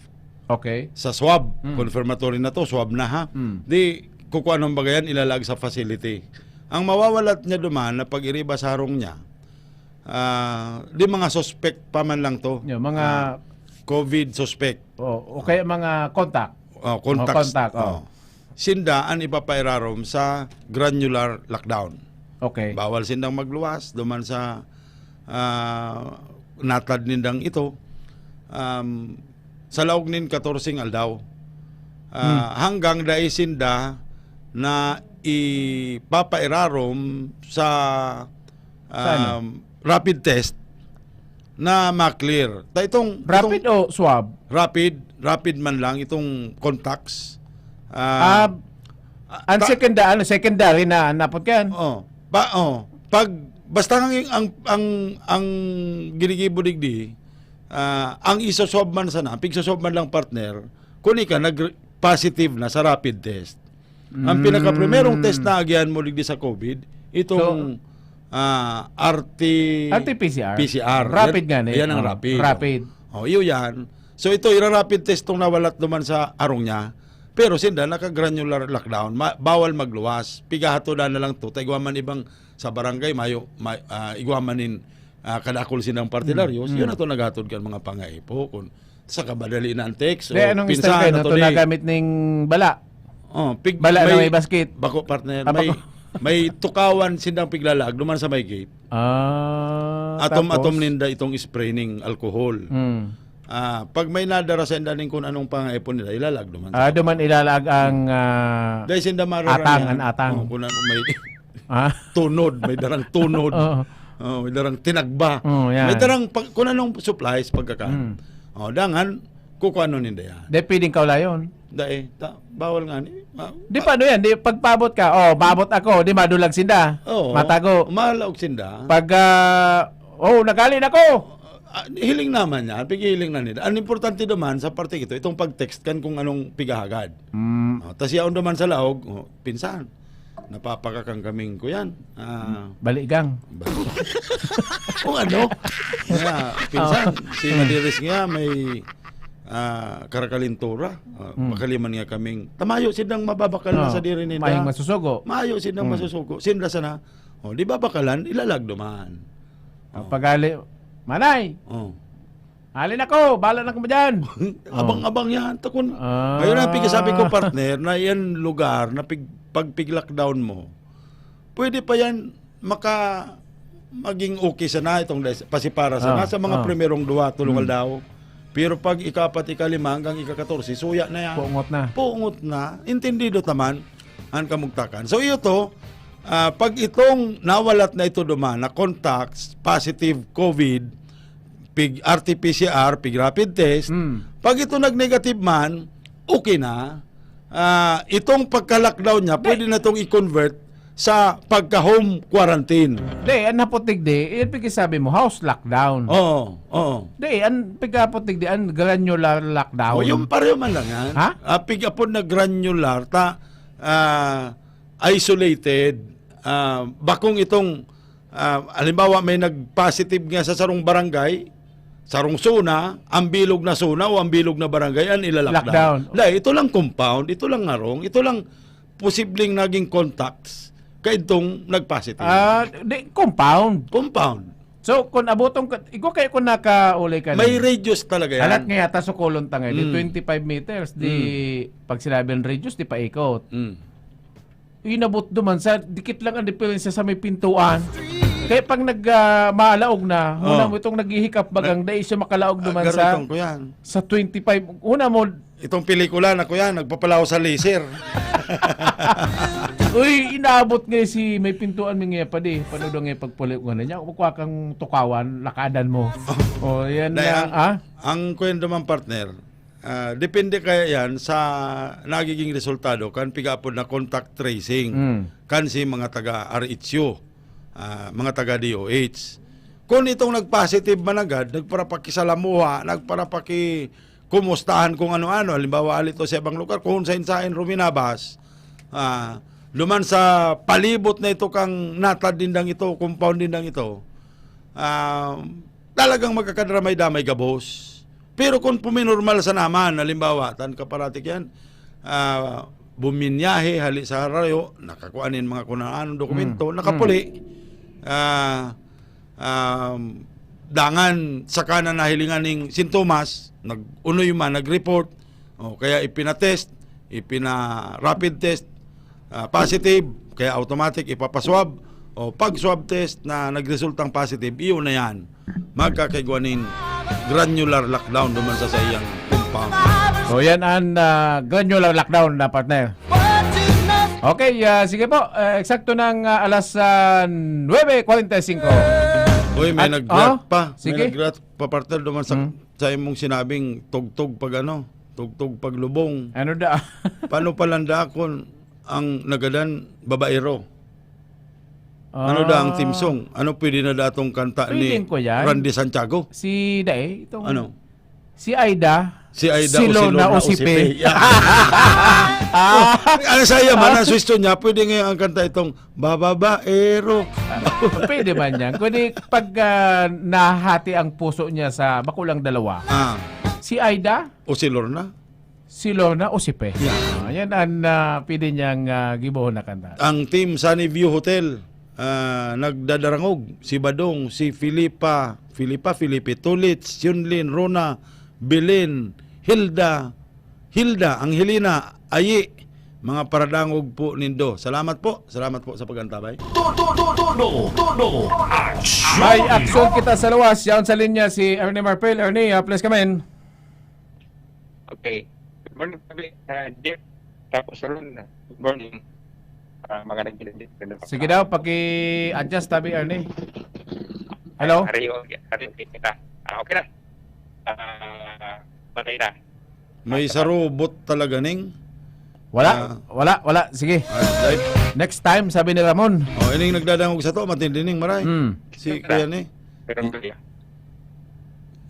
Okay. sa swab. Hmm. Confirmatory na to, swab na ha. Hmm. Di, kukuha ng baga yan, ilalag sa facility. Ang mawawalat niya duman na pag-iriba sa harong niya, ah, di mga suspect pa man lang to. Yung mga Ah, COVID suspect. Oh, o kaya mga contact. Oh, contacts. Oh, contact, oh. Oh. Sinda an ipapairarom sa granular lockdown. Okay. Bawal sindang magluwas duman sa, ah, natad nindang ito. Um, sa laog nin katorseng aldaw. Ah, Hmm. hanggang dai sinda na ipapairarom sa, Saan? um, rapid test na ma-clear. Ta itong, Rapid itong o swab? Rapid, rapid man lang itong contacts. Ah, Ah, ang ta- secondary, ano, secondary na napot ka yan? Oh, pa, oh. Pag, basta ang, ang, ang, ang ginigibo digdi, ah, ang iso-swab man sana, ang pigso-swab man lang, partner, kung ika nag-positive na sa rapid test. Ang Mm. pinakaprimerong test na agihan mo digdi sa COVID, itong, So, ah, R T, R T P C R. P C R. Rapid Yan, nga ni. yan ang Oh, rapid. rapid. Oh, iyo yan. So, ito, ira-rapid test tong nawalat duman sa arong niya. Pero sinda, naka-granular lockdown. Ma-, bawal magluwas. Pigahatodan na lang to. Ta igwa man ibang sa barangay, mayo, may, ah, igwa man nin, ah, kadakul sinang partidaryos. Mm, Yun mm. na to naghatod kan mga pangaipo. Kung sa kabadali na ang text, Di, o anong pinsahan style kayo? na to Ito ni nagamit ning bala? Oh, pig-, Bala na may may basket? Bako, partner. Ah, May, bako. may tukawan sindang piglalag, duman sa may gate. Ah, Atom-atom tapos? ninda itong spray ning alcohol. Hmm. Ah, pag may nadara sa inda ning kung anong pangaipon nila, ilalaag duman sa Ah, duman ilalag ang, ah, Dahil sinda mararamihan. atang, an atang. Oh, kung ano may Ah? tunod, may darang tunod. Oo. Oh, may darang tinagba. Oh, yan. May darang pag, kung anong supplies, pagkakan. Mm. Oh, dangan, kukuha nun ninda yan. Di pwedeng kaulayon. Dai, ta, bawal nga ni. Ma, Di pa ano yan, di pagpabot ka, oh, babot ako, di madulag sinda. Oo. Matago. Malaog sinda. Pag, ah, oh, nagali na ko. Ah, hiling naman niya, pigiling na nila. Ang importante naman sa parte ito, itong pag-text kan kung anong pigahagad. Mm. Oh, tas yaon naman sa laog, oh, pinsan, napapakakan kaming kuyan. Ah, Baligang. Ba- Kung ano? Kaya, pinsan, Oh. si Madiris nga may, ah, karakalintura. Ah, Mm. makaliman nga kaming, tamayo sidang mababakal na Oh, sa diri nila. Mahing masusugo. Mayo sidang Mm. masusugo. Sinda sana, oh, di babakalan, ilalag duman. Ang Oh. pagali, "Manay!" Oh. "Alin ako? Bahala na kamo dyan." Oh. Abang-abang yan. Takon. Ah. Ngayon ang pigsasabi ko, partner, na yan lugar na pig-, pag pig-lockdown mo, pwede pa yan maka-, maging okay sana itong des-, pasipara sana Ah, sa mga ah. primerong duwa, tulong Mm. aldaw. Pero pag ikapat, ikalima hanggang ikakatorse, suya na yan. Pungot na. Pungot na. Intindido taman ang kamugtakan. So, iyo to, ah, pag itong nawalat na ito duman na contacts, positive COVID, pig R T P C R, pig rapid test, Mm. pag ito nag-negative man, okay na. Ah, itong pagka-lockdown niya, Di- pwede na itong i-convert sa pagka-home quarantine. Di, ang naputig di, yung pagkasabi mo, house lockdown. Oo, oo. Di, ang pagkaputig di, ang granular lockdown. O, yung pareho man lang yan. Ha? Ah, pig-apod na granular, ta, ah, isolated, ah, bakong itong, ah, halimbawa, may nag-positive nga sa sarong barangay, sarong zona, ang bilog na zona o ang bilog na barangay, ang ila-lockdown. Lockdown. Dahil ito lang compound, ito lang ngarong, ito lang posibleng naging contacts kaidtong nag-positive. Ah, di, compound. Compound. So, kung abotong ka, ikaw kayo kung nakaulay ka May na. radius talaga yan. Halat nga yata sukulon ta ngayon, di Mm. twenty-five meters, di Mm. pag sinabing radius, di paikot. Mm. Inabot duman sa dikit lang ang diferensya sa may pintuan. Kaya pag nag, ah, malaog na, Oh. huna mo itong naghihikap bagang Nag- dai siya makalaog Ah, duman sa, garuton ko yan. sa twenty-five. Huna mo, Itong pelikula na ko yan, nagpapalaw sa laser. Uy, inaabot nga si may pintuan mi nga padi. Panood nga pagpuli ko na niya. Kung kang tukawan, lakadan mo. Oh, yan Dahil na, ang, ah? ang kwento man, partner, ah, depende kaya yan sa nagiging resultado kan pigapod na contact tracing Mm. kan si mga taga R H U, ah, mga taga D O H. Kung itong nag-positive man agad, nagparapakisalamuha, nagparapaki-, kumustahan kung ano-ano. Halimbawa, alito sa ibang lugar, kung sain-sain ruminabas, ah, duman sa palibot na ito kang natad nindang ito, compound nindang ito, ah, talagang magkakadramay-damay gabos. Pero kung puminormal sa naman, halimbawa, tan kaparatik yan, ah, buminyahe, hali sa harayo, nakakuha nin mga kung anong dokumento, Mm. nakapuli, Mm. ah, um, dangan saka na nahilingan ning sintomas, nag-unoy man, nag-report, o kaya ipinatest, ipina-rapid test, ah, positive, kaya automatic ipapaswab, o pag swab test na nagresultang positive, iyon na yan. Magkakaigwa nin granular lockdown duman sa saiyang compound. O yan ang, ah, granular lockdown na, partner. Okay, ah, sige po. Ah, eksakto ng, ah, alas, ah, nuebe kwarenta y singko. Uy, may At, nag-react oh, pa. May sige. nag-react pa, partner, duman sa, Hmm. sa imong sinabing tugtog pag ano, tugtog pag lubong. Ano da? Paano pala nda kung ang nagadan babaero? Ano da ang Ah. theme song? Ano pwede na datong kanta ni Feeling ko yan. Randy Santiago? Si Dae, itong Ano? Si Aida, Si Aida, si o si Lona, Lona, o o si si Pe. Pe. Yeah. Ah. Ang saya man, Ah. ang suwestiyon niya, pwede ngayon ang kanta itong Bababaero. Ah, pwede man yan. Kundi pag, ah, nahati ang puso niya sa bakulang dalawa, Ah. si Aida, O si Lorna? si Lorna, o si Pe. Yeah. Ah, yan ang, ah, pwede niyang, ah, gibohon na kanta. Ang Team Sunny View Hotel, ah, nagdadarangog. Si Badong, si Filipa, Filipa, Filipe, Tulits, Yunlin, Rona, Belen, Hilda, Hilda, Angelina, Ayi, mga paradangog po nindo. Salamat po. Salamat po sa pag-antabay. Todo, todo, todo, todo. Aksyon. May aksyon kita sa luwas. Yaon sa linya si Ernie Marpel. Ernie, ah, please come in. Okay. Good morning, Tabi. Ah, Jeff. Tapos, Ron. Good morning. Ah, mga nagdidibdib. Sige daw, paki-adjust, Tabi Ernie. Hello? Ari, okay. Ari, okay kita. Ah, okay na. Ah, patay na. May sarubot talaga, Ning. Wala, Ah. wala, wala. Sige. Ah, dahil- Next time, sabi ni Ramon. Oh, ining nagdadangog sa to, matindi, Ning, maray. Hmm. Si Kuya ni. Pero, yeah.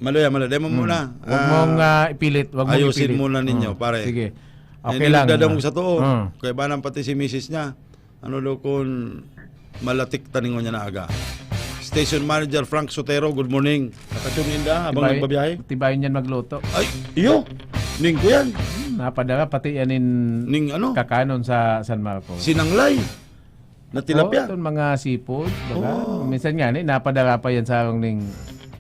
Maluya, maluya. Demo muna. Huwag mong ah, ipilit. Wag mong Ayusin ipilit. muna ninyo, Oh, pare. Sige. Yan Okay yung lang. nagdadangog sa to. Ah. Kaya ba nang pati si misis niya? Ano daw kung malatik taningon niya na aga? Station Manager Frank Sotero, good morning. Nakatune in da habang Tibay- nagbabiyahe? Tibayan yan magluto. Ay, iyo! Ning ko yan. Napadala pati yan in Ning ano? kakanon sa San Marcos. Sinanglay. Na tilapia. Oh, itong mga seafood. Diba? Oh. Minsan nga, ni, napadala pa yan sa harong ning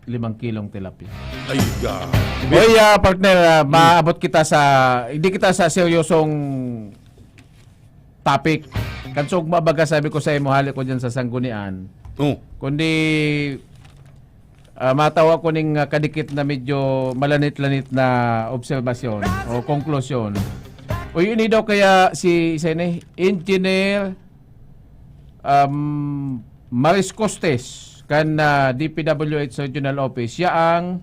limang kilong tilapia. Ay, ga. Oy, ah, partner, ah, maabot kita sa, hindi kita sa seryosong topic. Kan sa ugma baga sabi ko sa imo, hali ko dyan sa Sanggunian. Oh. Kundi, ah, matawa ko ning ah, kadikit na medyo malanit-lanit na obserbasyon o konklusyon. O yun daw kaya si, si ni, Engineer um, Maris Costes kan ah, D P W H Regional Office. Siya ang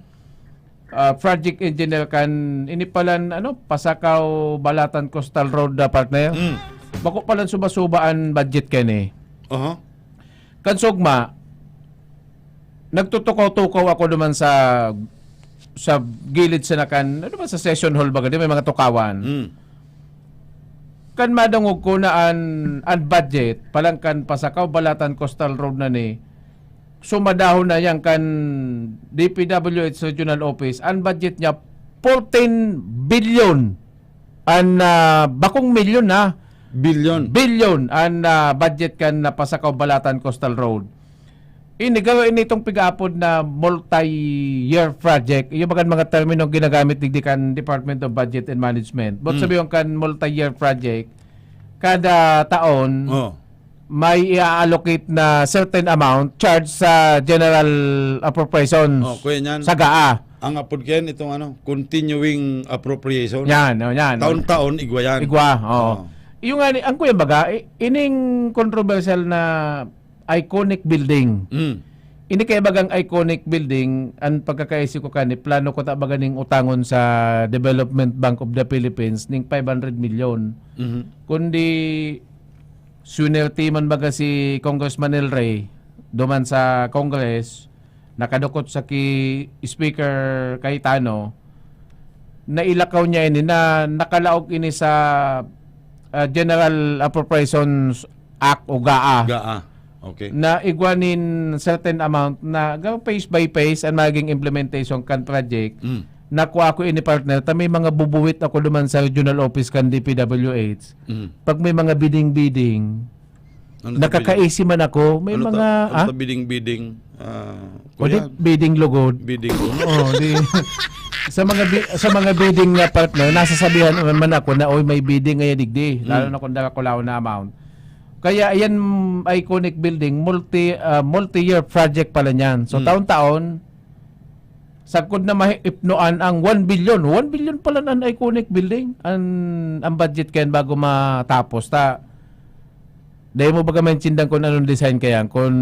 ah, project engineer kan ini palan ano, Pasakaw Balatan Coastal Road, ah, partner. Mm. Bako palan suba-suba an budget kani. Aha. Kan sa ugma, nagtutukaw-tukaw ako duman sa sa gilid sa nakan, ano ba, sa session hall baga, di may mga tukawan. Mm. Kan madangog ko na an, an budget, palan kan Pasakaw Balatan Coastal Road na ni, sumadahon na yan kan D P W H Regional Office, an budget niya fourteen billion. An ah, bakong milyon na. Bilyon. Bilyon an ah, budget kan na Pasakaw Balatan Coastal Road. Ini garo ini itong pigaapod na multi-year project. Iyo ba kan mga termino ginagamit digdi kan Department of Budget and Management? But Mm. sabi kan multi-year project, kada taon Oh. may i-allocate na certain amount charge sa general appropriations Oh, kuya niyan. sa GAA. Ang apod kayan itong ano, continuing appropriation. Yan, oh, yan. Taon-taon igwa yan. Igwa, oo. Oh. Yung nga, ni- ang kuya baga, i- ining controversial na iconic building. Mm. Ini kaya bagang iconic building, ang pagkakaisip ko kani, plano ko ta baga ning utangon sa Development Bank of the Philippines ning five hundred million. Mhm. Kundi swinerte man baga si Congressman El Rey, duman sa Congress, nakadukot sa ki Speaker Cayetano, nailakaw niya ini na nakalaog ini sa ah, General Appropriations Act o GAA. GAA. Okay. Na igwa nin certain amount na ga- phase by phase ang maging implementation kan project. Mm. Nakuha ko ini, partner, ta may mga bubuwit ako duman sa regional office kan D P W H. Mm. Pag may mga bidding-bidding, Ano ta nakakaisi man ako. May ano mga, ta, ano ah? ta bidding-bidding? Ah, O di, kuya? bidding lugod. Bidding. Oo, di. Sa mga bi- sa mga bidding nga, partner, nasasabihan naman ako na, "Oy, may bidding ngayon digdi." Lalo Mm. na kung darakulaw na amount. Kaya ayan, iconic building, multi ah, multi-year project pala niyan. So Mm. taon-taon, sagkod na maipnoan ang one billion. One billion pala an iconic building. An ang budget kayan bago matapos ta. Dahil mo baga maintindihan kung anong design kaya, kung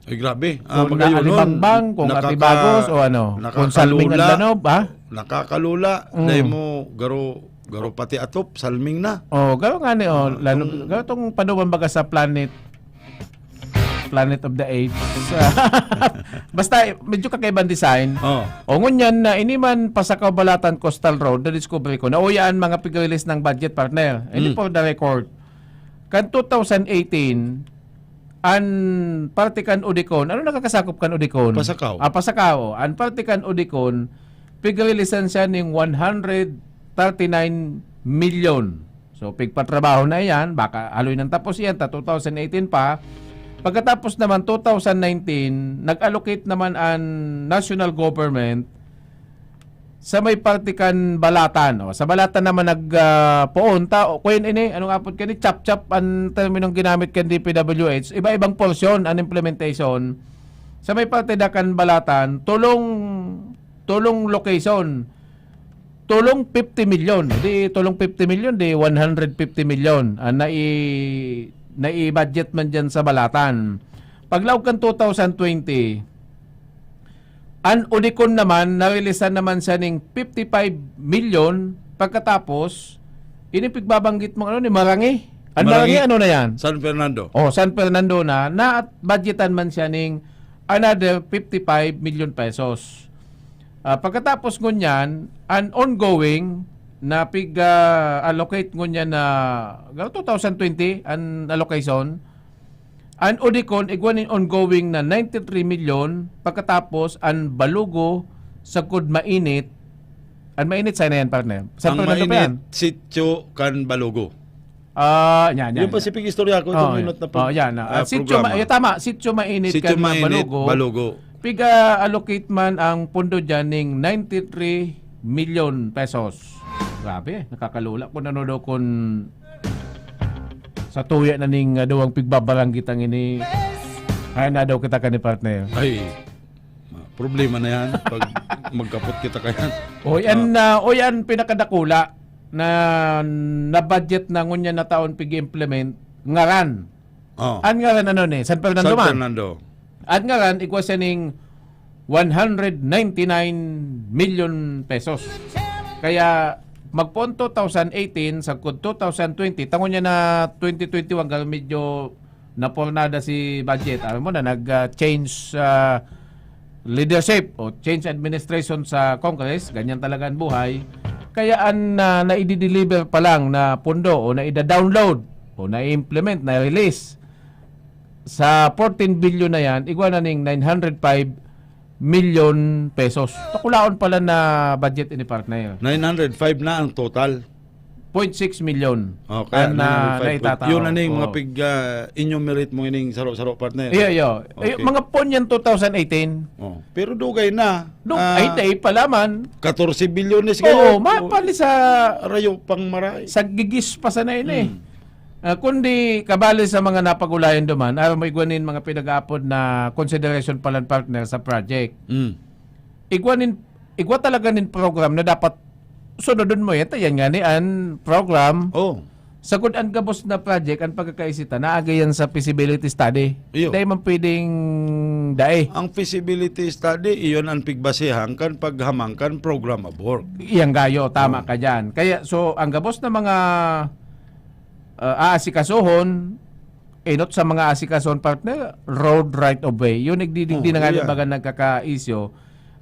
Ay, grabe. Kung magayon nun. naalibangbang, kung Nakaka- atibagos, o ano, kung salming ang nakakalula. danob, ha? Nakakalula. Mm. Dahil mo, garo, garo pati atop, salming na. Oh, garo nga ni, oh, Ah, lalo, itong garo tong panuban baga sa planet, Planet of the Apes. Basta, medyo kakaibang design. Oh. O ngunyan na ini man Pasakaw Balatan Coastal Road, na-discover ko na uya an mga pig-release ng budget, partner. Hindi Mm. for the record. Kan two thousand eighteen, an parte kan Odicon, ano nakakasakop kan Odicon? Pasakaw. Ah, Pasakaw. An parte kan Odicon, pig-releasan siya ning one hundred thirty-nine million. So, pigpatrabaho na iyan, baka haloy nang tapos iyan, ta two thousand eighteen pa. Pagkatapos naman, two thousand nineteen, nag-allocate naman an national government sa may parte kan Balatan. O, sa Balatan naman nag, ah, poon ta, o, kuya ini, anong apod kani? Chap-chap ang terminong ginamit kan D P W H. Iba-ibang porsyon ang implementation. Sa may parte da kan Balatan, tulong, tulong location. Tolong fifty milyon. Di tolong fifty milyon, di one hundred fifty milyon. Ah, nai-, nai-budget man dyan sa balatan. Paglaog kan two thousand twenty, an Odicon naman, narilisan naman siya ning fifty-five milyon. Pagkatapos, ini pigbabanggit mong ano ni Marangi? An Marangi, Marangi, ano na yan? San Fernando. Oh, San Fernando na. Na-budgetan man siya ning another fifty-five million pesos. Ah, pagkatapos ngunyan, an ongoing na pig, ah, allocate ngunyan na, garo two thousand twenty an allocation, an Odicon igwa nin ongoing na ninety-three million, pagkatapos an Balugo sagkod Mainit, an Mainit sana yan, partner? San Ang Fernando pa yan? Mainit, Sitio kan Balugo. Ah, yan, yan, Yung yan. Pacific Istorya ko, itong Oh, minute na oh, pag-, yan, ah, ah, Sitio Ma-, programa. eh, tama, Sitio Mainit Sitio kan Mainit, Balugo. Balugo. Piga-allocate man ang pondo dyan ning ninety-three million pesos. Grabe, nakakalula kung ano daw kung sa tuya na ning, ah, duwang pigbabaranggitang ini. Ay, na daw kita ka ni partner. Ay, ma-, problema na yan pag magkapot kita kayan. Oy, an, Ah. ah, oy, an pinakadakula na, na budget na ngunyan na taon pig-implement, ngaran. Oh. An ngaran ano ni? San Fernando San man? Fernando. An ngaran, igwa siya ning one hundred ninety-nine million pesos. Kaya, magpoon two thousand eighteen, sagkod two thousand twenty, tangon niya na twenty twenty-one, garo medyo napornada si budget. Alam mo na, nag, ah, change, ah, leadership o change administration sa Congress, ganyan talaga ang buhay. Kaya an, ah, naidi-deliver pa lang na pondo o naida-download o na-implement, na-release sa fourteen billion na yan, igwa na ning nine hundred five million pesos. Takulaon pala na budget ini, partner. Nine hundred five na ang total. Point six million Oh, kaya ang, ah, nine hundred five. Naitataw. Yun na ning mga Oo. pig, ah, enumerate mo ining saro-saro, partner. Iyo, iyo. Eh, Okay. mga pon yan two thousand eighteen. Oh, pero dugay na. Dug-, Ah, ay, dai pa laman. Katorse bilyones Oo, ngayon. ma-, Oh, pali sa, rayo pang maray. sa gigis pa sana ini. Hmm. Ah, kundi kabali sa mga napag-ulayan duman, aram mo, igwa nin mga pinag-aapod na consideration palan, partner, sa project. Hmm. Igwa nin, igwa talaga nin program na dapat sunodon mo yan. Ta yan nga ni an program. Oh. Sagkod an gabos na project, an pagkakaisita, naagi yan sa feasibility study. Iyo. Dai man pwedeng dai. Ang feasibility study, iyon ang pigbasehan kan paghamang kan program of work. Iyang gayo, tama Oh. ka dyan. Kaya, so, ang gabos na mga, ah, aasikasuhon, inot sa mga aasikasuhon, partner, road right of way. Yun, nagdi-, Oh, di na nga yeah. baga nagkaka-issue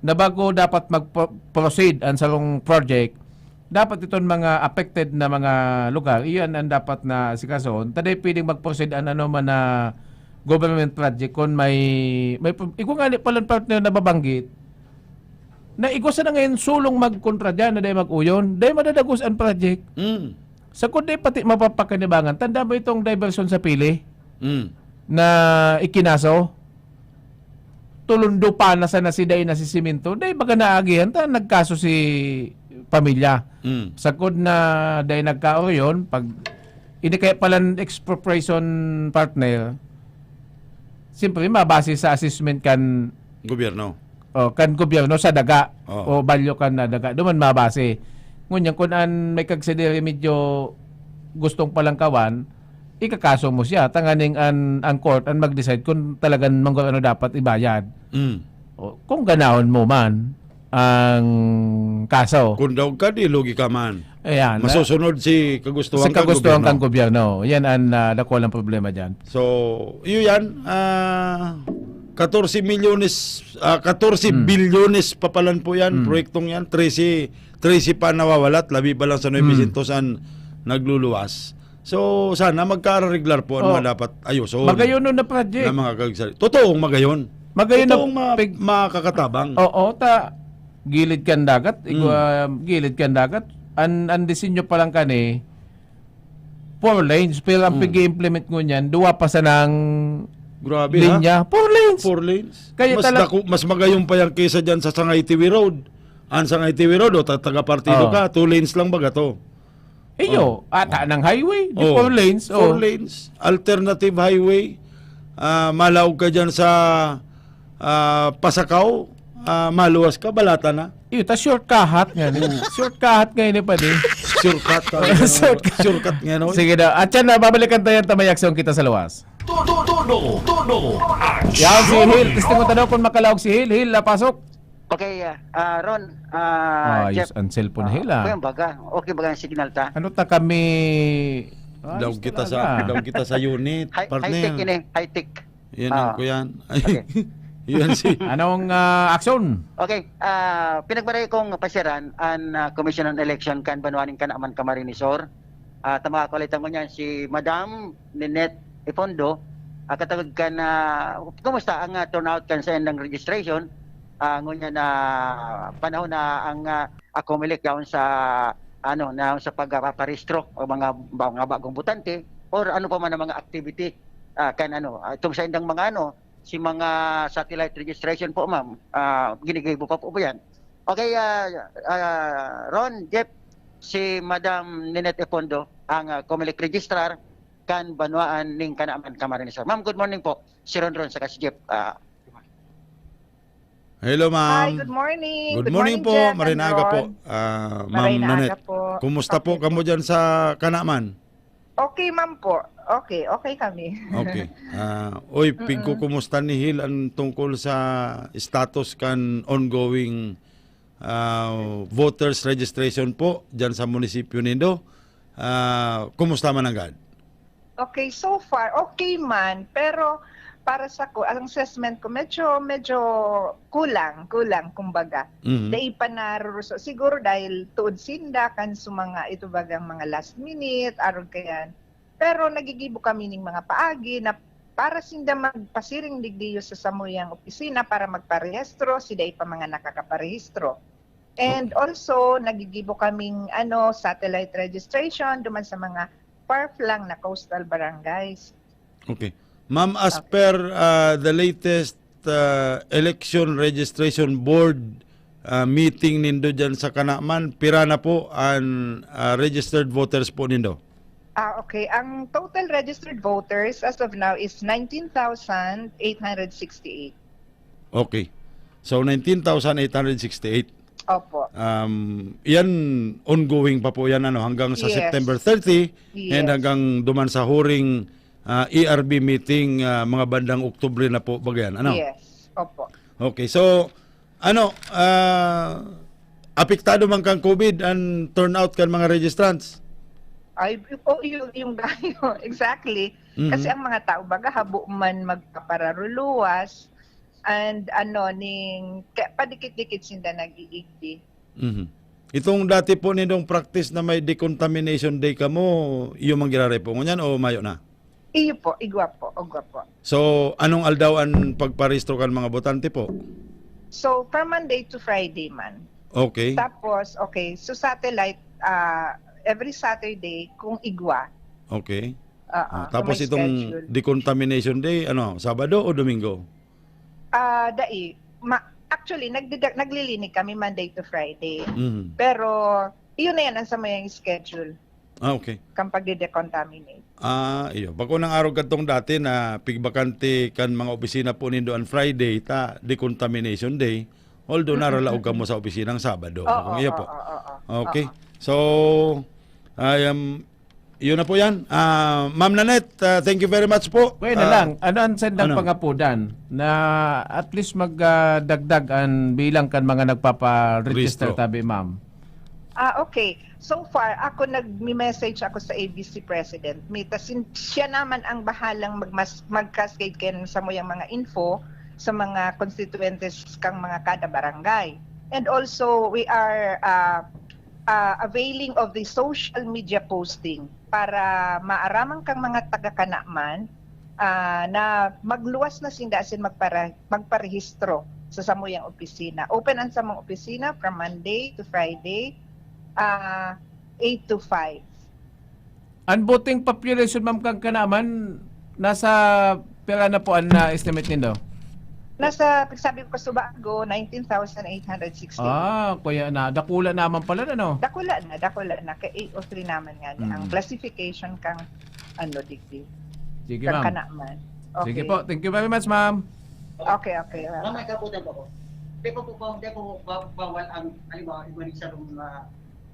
na bago dapat mag-pro-, proceed ang sarong project, dapat iton mga affected na mga lugar, iyan ang dapat na asikasuhon. Ta dai pwedeng mag-proceed an ano man na government project kung may, may pro-, igwa nga ni palan, partner, na babanggit, na igwa sana ngayon sulong magkontra dyan, na dai mag-uyon, dai madadagos ang project. Mm. Sagkod dai pati mapapakinabangan. Tanda mo itong diversion sa Pili Mm. na ikinaso? Tulundo pa na sana si dai na si Siminto. Dai baga naagihan ta, nagkaso si pamilya. Mm. Sagkod na dai nagkaoryon, pag ini kaya palan expropriation, partner, siyempre, mabase sa assessment kan Gobyerno. Oh, kan gobyerno sa daga Oh. o balyo kan na daga, duman mabase. Ngunyan, kun an may kagsadiri medyo gustong palangkawan, ikakaso mo siya, tanganing an, ang court ang mag-decide kung talagang manggurano dapat ibayad. Mm. O, kung ganahon mo man ang kaso. Kung daog ka, di lugi ka man. Ayan, Masusunod si kagustuhan Sa kan kagustuhan gobyerno. kan gobyerno. Yan ang, ah, dakulang problema dyan. So, iyo yan, ah, katorse milyones, ah, katorse Hmm. bilyones pa palan po yan, Hmm. proyektong yan, trese, trese pa nawawalat, labi pa lang sa Hmm. nuebe syentos ang nagluluwas. So, sana magkaarariglar po ang Oh. mga dapat ayuson Magayon na project. ng mga kagsal-, totoong magayon. Magayon na Totoong ma-, pig- makakatabang. Oo, ta, gilid kan dagat, Hmm. igwa, gilid kan dagat. An, an disenyo pa lang kani, four lanes, pero ang Hmm. pig-i-implement ngunyan, duwa pa sanang Grabe, ha? linya. Four lanes. Four lanes. Kaya Mas tala- dako, mas magayon pa yan kaysa dyan sa Sangay Tiwi Road. Ang Sangay Tiwi Road, o, ta-, taga Partido Oh. ka, two lanes lang baga to? Iyo, Oh. ata Oh. ng highway, di Oh. four lanes, Four oh. lanes, alternative highway. Ah, malaog ka dyan sa, ah, Pasacao, ah, maluwas ka, balata na. Iyo, ta short kahat nga ni. Short kahat nga ini pa di. Shortcut ka. Shortcut. Shortcut nga, no? Sige daw. At yan, nababalikan tayo ta may aksyon kita sa luwas. Todo, todo, todo. Yan si Hil. Testing mo tanong kung makalaog si Hil. Hil, lapasok. Okay, ah, ah, Ron, ah, Ayos Jeff. ang cellphone ni Hil, ah. Okay, baga. Okay, baga ang signal ta. Ano ta kami? Daog kita sa daog kita sa unit, High, partner. High-tech ini, high-tech. Yan Ah. ang kuyan. Okay. Yan si Anong ah, aksyon? Okay, ah, pinagbaray kong pasiran an ah, Commission on Election kan Banwa nin Kanaman, Camarines Sur. Ah, tama ko ulit ang ngunyan, si Madam Ninette Ifondo, ah, katagod kan ah, kumusta ang ah, turnout kan sa endang registration? Ah, ngunyan na panahon na ang ah, a Comelec yaon sa ano na sa pagpaparehistro o mga mga bagong botante or ano pa man ang mga activity ah, kan ano ah, itong sa indang mga ano si mga satellite registration po, ma'am. Ah, ginigibo pa po ba yan? Okay, ah, ah, Ron, Jeff, si Madam Ninette Epondo, ang ah, Comelec Registrar kan Banwaan ning Kanaman, Camarines Sur. Ma'am, good morning po. Si Ron Ron saka si Jeff. Ah, Hello, ma'am. Hi, good morning. Good morning po, Jeff and Marinaga po. Ron. Ah, Ma'am Marinaga Nanette. Po. Kumusta po Okay kamo diyan sa Kanaman? Okay, ma'am po. Okay, okay kami. Okay. Ah, oy, pigkukumusta ni Hil ang tungkol sa status kan ongoing ah, voters registration po diyan sa munisipyo nindo? Ah, kumusta man ang gad? Okay, so far, okay man. Pero para sa ko, ang assessment ko, medyo, medyo kulang, kulang, kumbaga. Mhm. Dai pa naruruso. Siguro dahil tuod sinda kan sa mga ito bagang mga last minute, arog kayan. Pero nagigibo kami ning mga paagi na para sinda magpasiring digdiyo sa samuyang opisina para magparehistro, si dai pa mga nakakaparehistro. And also, nagigibo kaming ano, satellite registration duman sa mga far-flung na coastal barangays. Okay. Ma'am, as per ah, the latest ah, election registration board ah, meeting nindo diyan sa Kanaman, pira na po ang ah, registered voters po nindo? Ah, okay. Ang total registered voters as of now is nineteen thousand eight hundred sixty-eight. Okay. So nineteen thousand eight hundred sixty-eight. Opo. Um, yan ongoing pa po yan ano hanggang sa Yes. September thirty Yes. and hanggang duman sa huring ah, E R B meeting ah, mga bandang Oktubre na po ba yan? Ano? Yes. Opo. Okay. So ano ah, apektado man kang COVID ang turnout kan mga registrants? Ay, oh, yung, yung gayo. Exactly. Mhm. Kasi ang mga tao, baga, habo man magpapararuluwas and ano, ning, kaya padikit-dikit sinda nag-iigdi. Mhm. Itong dati po nindong practice na may decontamination day kamo, iyo man giraray po ngunyan o mayo na? Iyo po, igwa po, igwa po. So, anong aldaw an pagparehistro kan mga botante po? So, from Monday to Friday man. Okay. Tapos, okay, so satellite, ah, every Saturday kung igwa. Okay. Ah, Ah, tapos kung may itong schedule. decontamination day, ano, Sabado o Domingo? Ah, dai. Ma- actually, nagdida- naglilinig kami Monday to Friday. Mhm. Pero, iyon na yan ang sa mayang schedule, Ah, okay. kang pagde-decontaminate. Ah, iyo. Bako nang arog kadtong dati na pigbakante kan mga opisina po nindo an Friday, ta decontamination day. Although naralaog kamo sa opisina ang Sabado. Oo, Kung iyo oo, po. oo, oo. Okay. So, ay, um, yun na po yan. Ah, Ma'am Nanette, ah, thank you very much po. Pwede na Ah, lang. Ano ang sendang ano? pangapudan na at least magdagdag ang bilang kan mga nagpapa-register Rehistro. tabi, ma'am? Ah, okay. So far, ako nagmi-message ako sa A B C President. Mita, sin- siya naman ang bahalang magmas- mag-cascade kayo sa muyang mga info sa mga constituentes kang mga kada barangay. And also, we are ah, ah, availing of the social media posting para maaraman kang mga taga-Kanaman ah, na magluwas na sinda asin magpara- magparehistro sa samuyang opisina. Open ang samong opisina from Monday to Friday, ah, eight to five. Ang voting population, ma'am, kang Kanaman, nasa pira na po ang na-estimate nindo? Nasa, pagsabi ko, Subago, nineteen thousand eight hundred sixty. Ah, kaya na, dakula naman pala na, no? Dakula na, dakula na. Kay eight oh three naman nga ni ang Mm. classification kang ano, digdi. Sige, Kang ma'am. Kanaman. Okay. Sige po, thank you very much, ma'am. Okay, okay. Ma'am, may kaputan po ko. Di pa po ba, di po ba, bawal ang, halimbawa, iba rin sa mga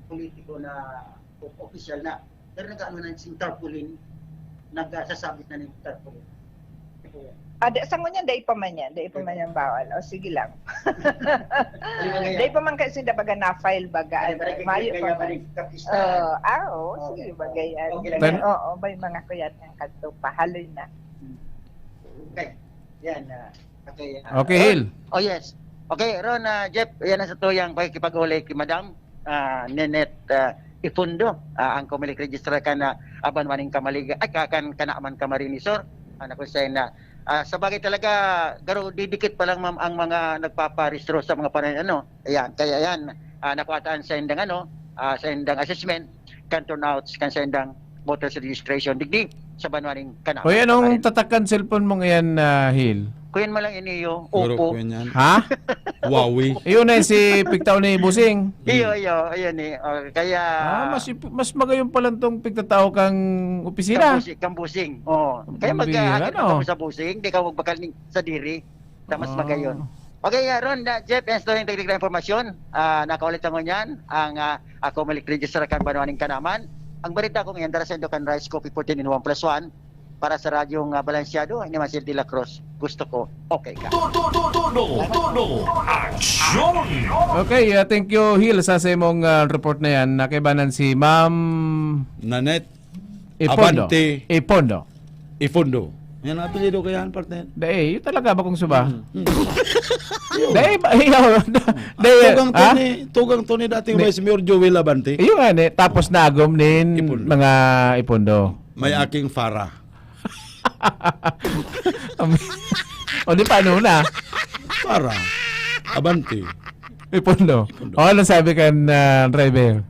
politiko na o-, opisyal na, pero nag-ano na yung tarpaulin, nagsasabit na ng tarpaulin. Di po yan. Ah, di, sa ngunyan, dai pa man yan. Dai pa man yan bawal. O, sige lang. Halimbawa yan. Dai pa man kasi na baga na-file baga. Ay, Ano, balik, mayo kaya pa man. balik, kapistahan. Oo, ah, oo, Okay. sige, bagay yan. Okay lang Ganyan, yan. Oo, may mga kuya ng kadto pa. Haloy na. Okay. Yan, ah, okay. ah, Okay, Hil. Oh, yes. Okay, Ron, ah, Jeff, yan ang satuyang pakikipag-uli ki Madam ah, Nenet ah, Ifundo, ah, ang Comelec Registrar kan ah, Banwa nin Camaliga, ay, ka-, kan Canaman, Camarines Sur. Ah, naku, sa na, ah, sa bagay talaga, garo, didikit pa lang, ma'am, ang mga nagpaparehistro sa mga panahon, ano. Ayan, kaya yan, ah, nakuha taan sa indang, ano, ah, sa indang assessment, kan turnouts, kan sa indang voters registration digdi sa Banwa nin Canaman, Hoy, anong Camarines. tatakan cellphone mong iyan, ah, Hil? Kuyan mo lang iniyo, Guro Oppo. ko yan. Ha? Huawei. Iyon na si pigtao ni Busing. Iyo, iyo, ayun eh. Oh, kaya Ah, mas, mas magayon pala tong pigtatao kang opisina. Kambusing, kambusing. Oo. Kaya mag Kambira, uh, no? Sa busing, di ka magbakal ni, sa diri. Sa mas Ah. Magayon. Okay, uh, Ron, uh, Jeff, yan sa yung technical na impormasyon. Uh, nakaulit sa ngunyan, ang uh, ako malik register kan Banwa nin Canaman. Ang balita ko ngayon, dara sa Indokan Rice Coffee fourteen in one plus one para sa Radyong uh, Balansyado, ini man si De La Cruz. Gusto ko, okay ka. Todo, todo, todo, todo, aksyon! Okay, uh, thank you, Hil, sa sa imong uh, report na yan. Nakaibanan si Ma'am Nanette Ipondo. Abante. Ipondo. Ifundo. Yan ang apelyido ko yan, partner. Dai, yun talaga ba kung suba? Hmm. Dai, ba, iyo, dai, Tugang to ha? ni, tugang to ni dating Ni- Vice Mayor Joel Abante. Iyo nga ni, tapos naagom nin Ipondo. Mga Ipondo. May aking Farah. O di paano na? Farah. Abante. Ipondo. Ipondo. O, ano sabi kan uh, driver?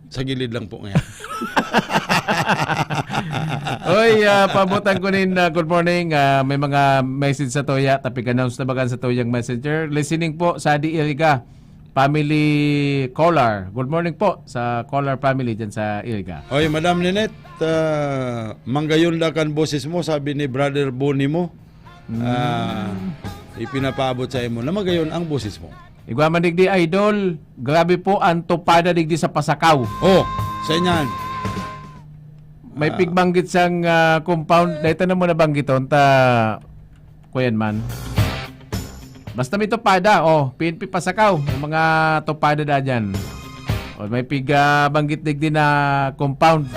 Sa gilid lang po ngayon. Oy, uh, pabutan ko nin uh, good morning. Uh, may mga message sa Toya. Tapig-announce na bagan sa Toyang Messenger. Listening po sa Di Iriga. Family caller. Good morning po sa caller family dyan sa Iriga. Hoy, Madam Ninette, uh, manggayon da kan boses mo, sabi ni Brother Boni mo. Uh, ipinapaabot sa imo na magayon ang boses mo. Igwa man digdi, idol. Grabe po ang tupada digdi sa Pasakaw. Oh, sa inyan. May pigbanggit sang uh, compound. Dahil na mo nabanggiton, ta... Kuyan man. Basta may tupada, oh, P N P Pasakaw. May mga tupada da dyan. O, may pigbanggit digdi na compound.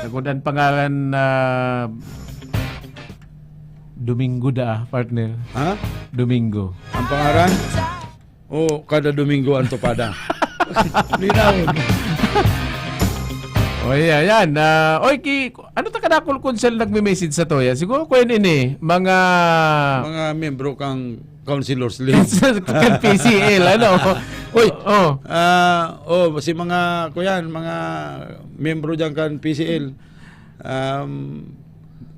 Nagudan pangalan na Domingo da, partner. Ha? Domingo. Ang pangaran? Oh, kada Domingo ang tupada. Linaw. O, yan, yan. Uh, oy, ki, ano ta kadakol konsel nagme-message sa Toya? Siguro ko yun ini, mga... Mga membro kang Councilors League. Kan P C L, ano? Uy, Oh. Ah, oh, si mga kuyan, mga membro diyan kan P C L. Um,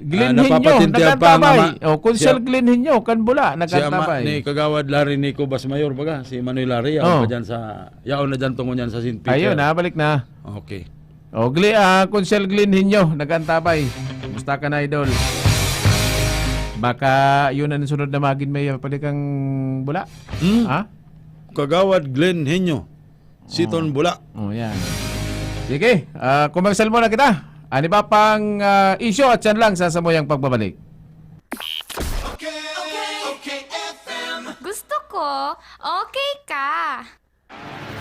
Glenn ah, Henyo, napapatintihan pa ang nagkantabay. ama- O, Konsel siya- Glenn Henyo, kan Bula, si ama nagkantabay. Ni Kagawad Larry Nico Basmayor, baga, si Manoy Larry, yaon Oh. pa dyan sa, yaon na dyan tungo niyan sa Saint Peter. Ayun, nabalik na. Okay. O, Glenn, ah, Konsel Glenn Henyo, nagkantabay. Kumusta ka na, idol? Baka yun ang sunod na magin mayor, pwede kang Bula. Hmm? Ha? Kagawad Glenn Henyo, Siton Bula. O, yan. Sige, ah, commercial muna kita. Ano ba pang ah, issue at yan lang sa samuyang pagbabalik? Gusto ko, okay ka.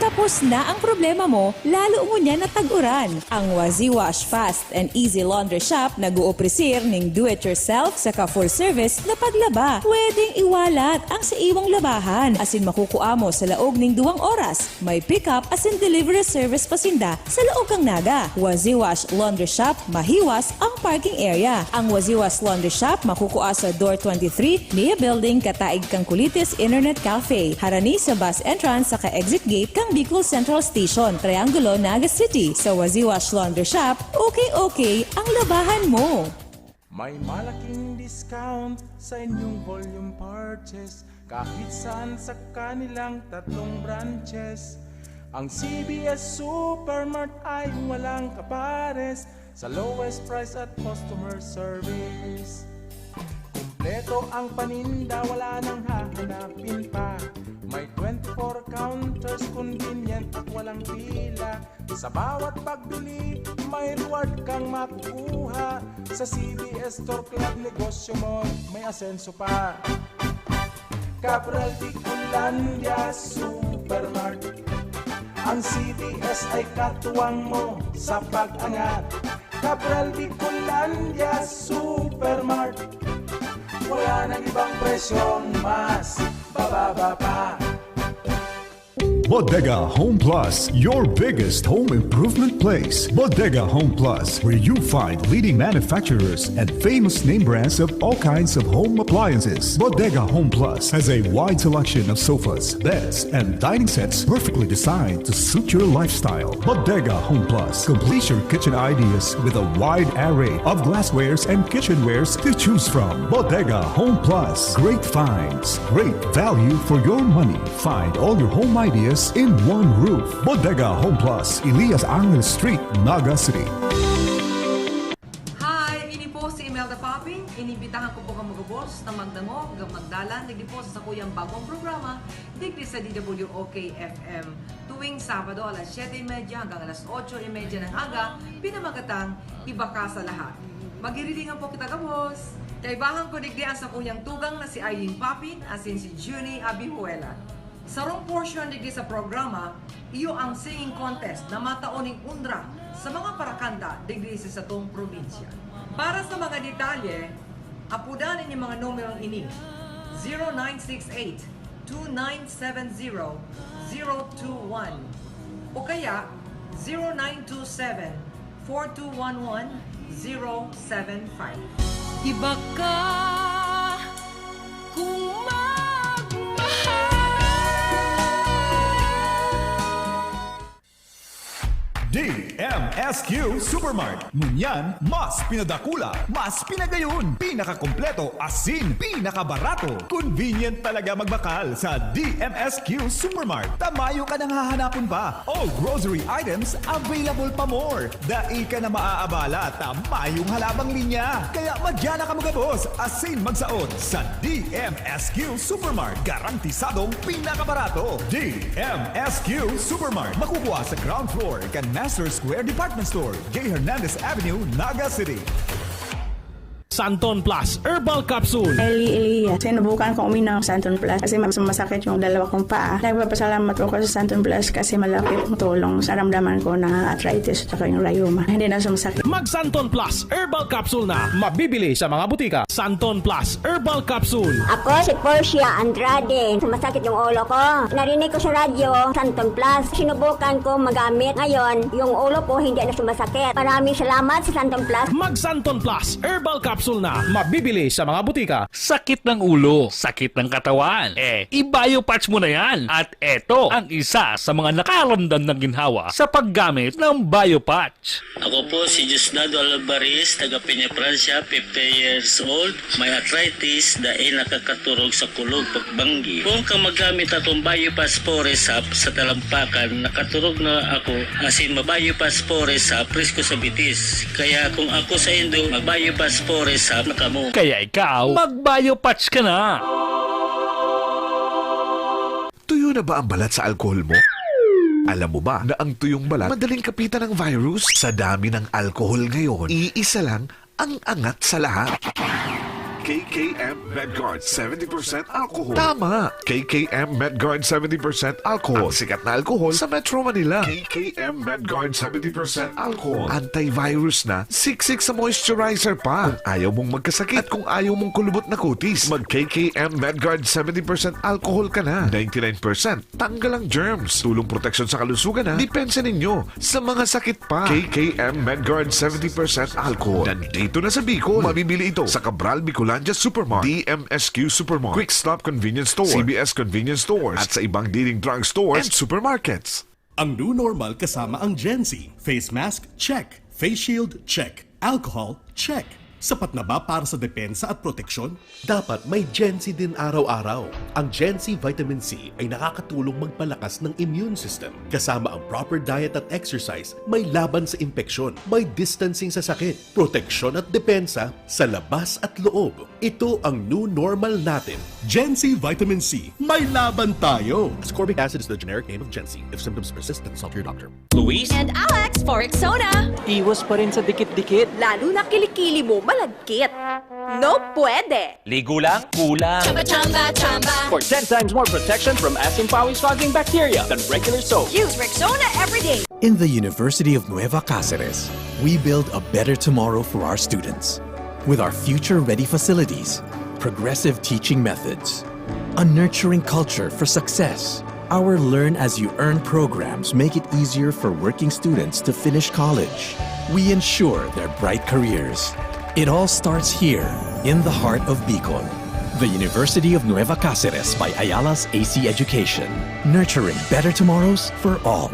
Tapos na ang problema mo, lalo ngunyan na tag-uran. Ang Waziwash Fast and Easy Laundry Shop nag-uopresir ning do-it-yourself saka full service na paglaba. Pwedeng iwalat ang sa iwang labahan, asin makukua mo sa laog ning duwang oras. May pick-up asin delivery service pa sinda sa laog kan Naga. Waziwash Laundry Shop, mahiwas ang parking area. Ang Waziwash Laundry Shop makukua sa Door twenty-three, Nia Building, kataig kan Kulitis Internet Cafe, harani sa bus entrance saka exit gate kan Bicol Central Station, Triangulo, Naga City. Sa Waziwash Laundry Shop, okay-okay ang labahan mo. May malaking discount sa inyong volume purchase kahit saan sa kanilang tatlong branches. Ang C B S Supermart ay walang kapares sa lowest price at customer service. Eto ang paninda, wala nang hahanapin pa. May twenty-four counters, convenient at walang pila. Sa bawat pagbili, may reward kang makukuha. Sa C B S Store Club, negosyo mo may asenso pa. Cabral Bicolandia Supermart. Ang C B S ay katuwang mo sa pag-angat. Cabral Bicolandia Supermart. Wala nang ibang presyong mas bababa pa. Bodega Home Plus, your biggest home improvement place. Bodega Home Plus, where you find leading manufacturers and famous name brands of all kinds of home appliances. Bodega Home Plus has a wide selection of sofas, beds, and dining sets perfectly designed to suit your lifestyle. Bodega Home Plus completes your kitchen ideas with a wide array of glasswares and kitchenwares to choose from. Bodega Home Plus, great finds, great value for your money. Find all your home ideas in one roof. Bodega Home Plus, Elias Angeles Street, Naga City. Hi! Ini po si Imelda Paping. Inibitahan ko po kamo gabos na magdangog, magdalan, digdi po sa sakuyang bagong programa, digdi sa D W O K F M. Tuwing Sabado, alas siyete y media hanggang alas otso y media ng aga, pinamagatang Iba Ka sa Lahat. Magiriringan po kita gabos. Kaibahan ko digdi ang sakuyang tugang na si Eileen Papin asin si Junie Abihuela. Sarong portion digdi sa programa, iyo ang singing contest na matao ning unra sa mga parakanda digdi sa satong probinsya. Para sa mga detalye, apudan ini mga numerong ini, zero nine six eight, two nine seven zero, zero two one o kaya zero nine two seven, four two one one, zero seven five. Iba ka kung magmahal. D M S Q Supermart. Ngunyan, mas pinadakula, mas pinagayon, pinakakompleto, asin pinakabarato. Convenient talaga magbakal sa D M S Q Supermart. Tamayo ka nang hahanapon pa. All grocery items available pa more. Dai ka na maaabala ta mayong halabang linya. Kaya madya na kamo gabos, asin magsaot sa D M S Q Supermart. Garantisadong pinakabarato. D M S Q Supermart. Makukuha sa ground floor kan Master Square Department Store, J Hernandez Avenue, Naga City. Santon Plus Herbal Capsule. Eli, Eli, sinubukan kong uminom ng Santon Plus kasi mas masakit yung dalawa kong paa. Nagpapasalamat po ako sa Santon Plus kasi malaki ang tulong sa ramdaman ko na arthritis at saka yung rayuma. Hindi na sumasakit. Mag Santon Plus Herbal Capsule na, mabibili sa mga butika. Santon Plus Herbal Capsule. Ako si Portia Andrade. Sumasakit yung ulo ko. Narinig ko sa radyo, Santon Plus. Sinubukan ko magamit. Ngayon, yung ulo ko hindi na sumasakit. Maraming salamat sa Santon Plus. Mag Santon Plus Herbal Capsule na, mabibili sa mga butika. Sakit ng ulo, sakit ng katawan. Eh, i-Biopatch mo na yan. At eto ang isa sa mga nakaramdam ng ginhawa sa paggamit ng Biopatch. Ako po si Diosdado Alvarez, taga Peña, Francia, fifty years old. May arthritis, dai nakakaturog sa kulog pagbanggi. Kung ka magamit atong Biopas Forest Hub sa talampakan, nakaturog na ako, asin ma-Biopas Forest Hub, presko sa bitis. Kaya kung ako sa indo, mag-Biopas Forest Hub na kamo. Kaya ikaw, mag-Biopatch ka na! Tuyo na ba ang balat sa alkohol mo? Alam mo ba na ang tuyong balat madaling kapitan ng virus? Sa dami ng alkohol ngayon, iisa lang ang angat sa lahat. K K M Medguard seventy percent alcohol. Tama! K K M Medguard seventy percent alcohol. Ang sikat na alcohol sa Metro Manila. K K M Medguard seventy percent alcohol. Antivirus na, siksik sa moisturizer pa. Kung ayaw mong magkasakit at kung ayaw mong kulubot na kutis, mag K K M Medguard seventy percent alcohol ka na. Ninety-nine percent tanggal ang germs. Tulong proteksyon sa kalusugan na. Depensa ninyo sa mga sakit pa. K K M Medguard seventy percent alcohol. Nandito na sa Bicol. Mabibili ito sa Cabral Bicolandia Supermart, D M S Q Supermart, Quick Stop Convenience Store, C B S Convenience Stores, at sa ibang leading drug stores and supermarkets. Ang new normal kasama ang Gen Z. Face mask, check. Face shield, check. Alcohol, check. Sapat na ba para sa depensa at proteksyon? Dapat may Gen C din araw-araw. Ang Gen C Vitamin C ay nakakatulong magpalakas ng immune system, kasama ang proper diet at exercise, may laban sa impeksyon, may distancing sa sakit, proteksyon at depensa sa labas at loob. Ito ang new normal natin. Gen C Vitamin C, may laban tayo! Ascorbic acid is the generic name of Gen C. If symptoms persist, consult your doctor. Luis. And Alex for Rexona. Iwas pa rin sa dikit-dikit. Lalo na kilikili mo malagkit. No pwede. Ligo lang, kulang. Chamba, chamba, chamba. For ten times more protection from asin pawis causing bacteria than regular soap. Use Rexona every day. In the University of Nueva Cáceres, we build a better tomorrow for our students. With our future-ready facilities, progressive teaching methods, a nurturing culture for success, our Learn as You Earn programs make it easier for working students to finish college. We ensure their bright careers. It all starts here, in the heart of Bicol. The University of Nueva Cáceres by Ayala's A C Education, nurturing better tomorrows for all.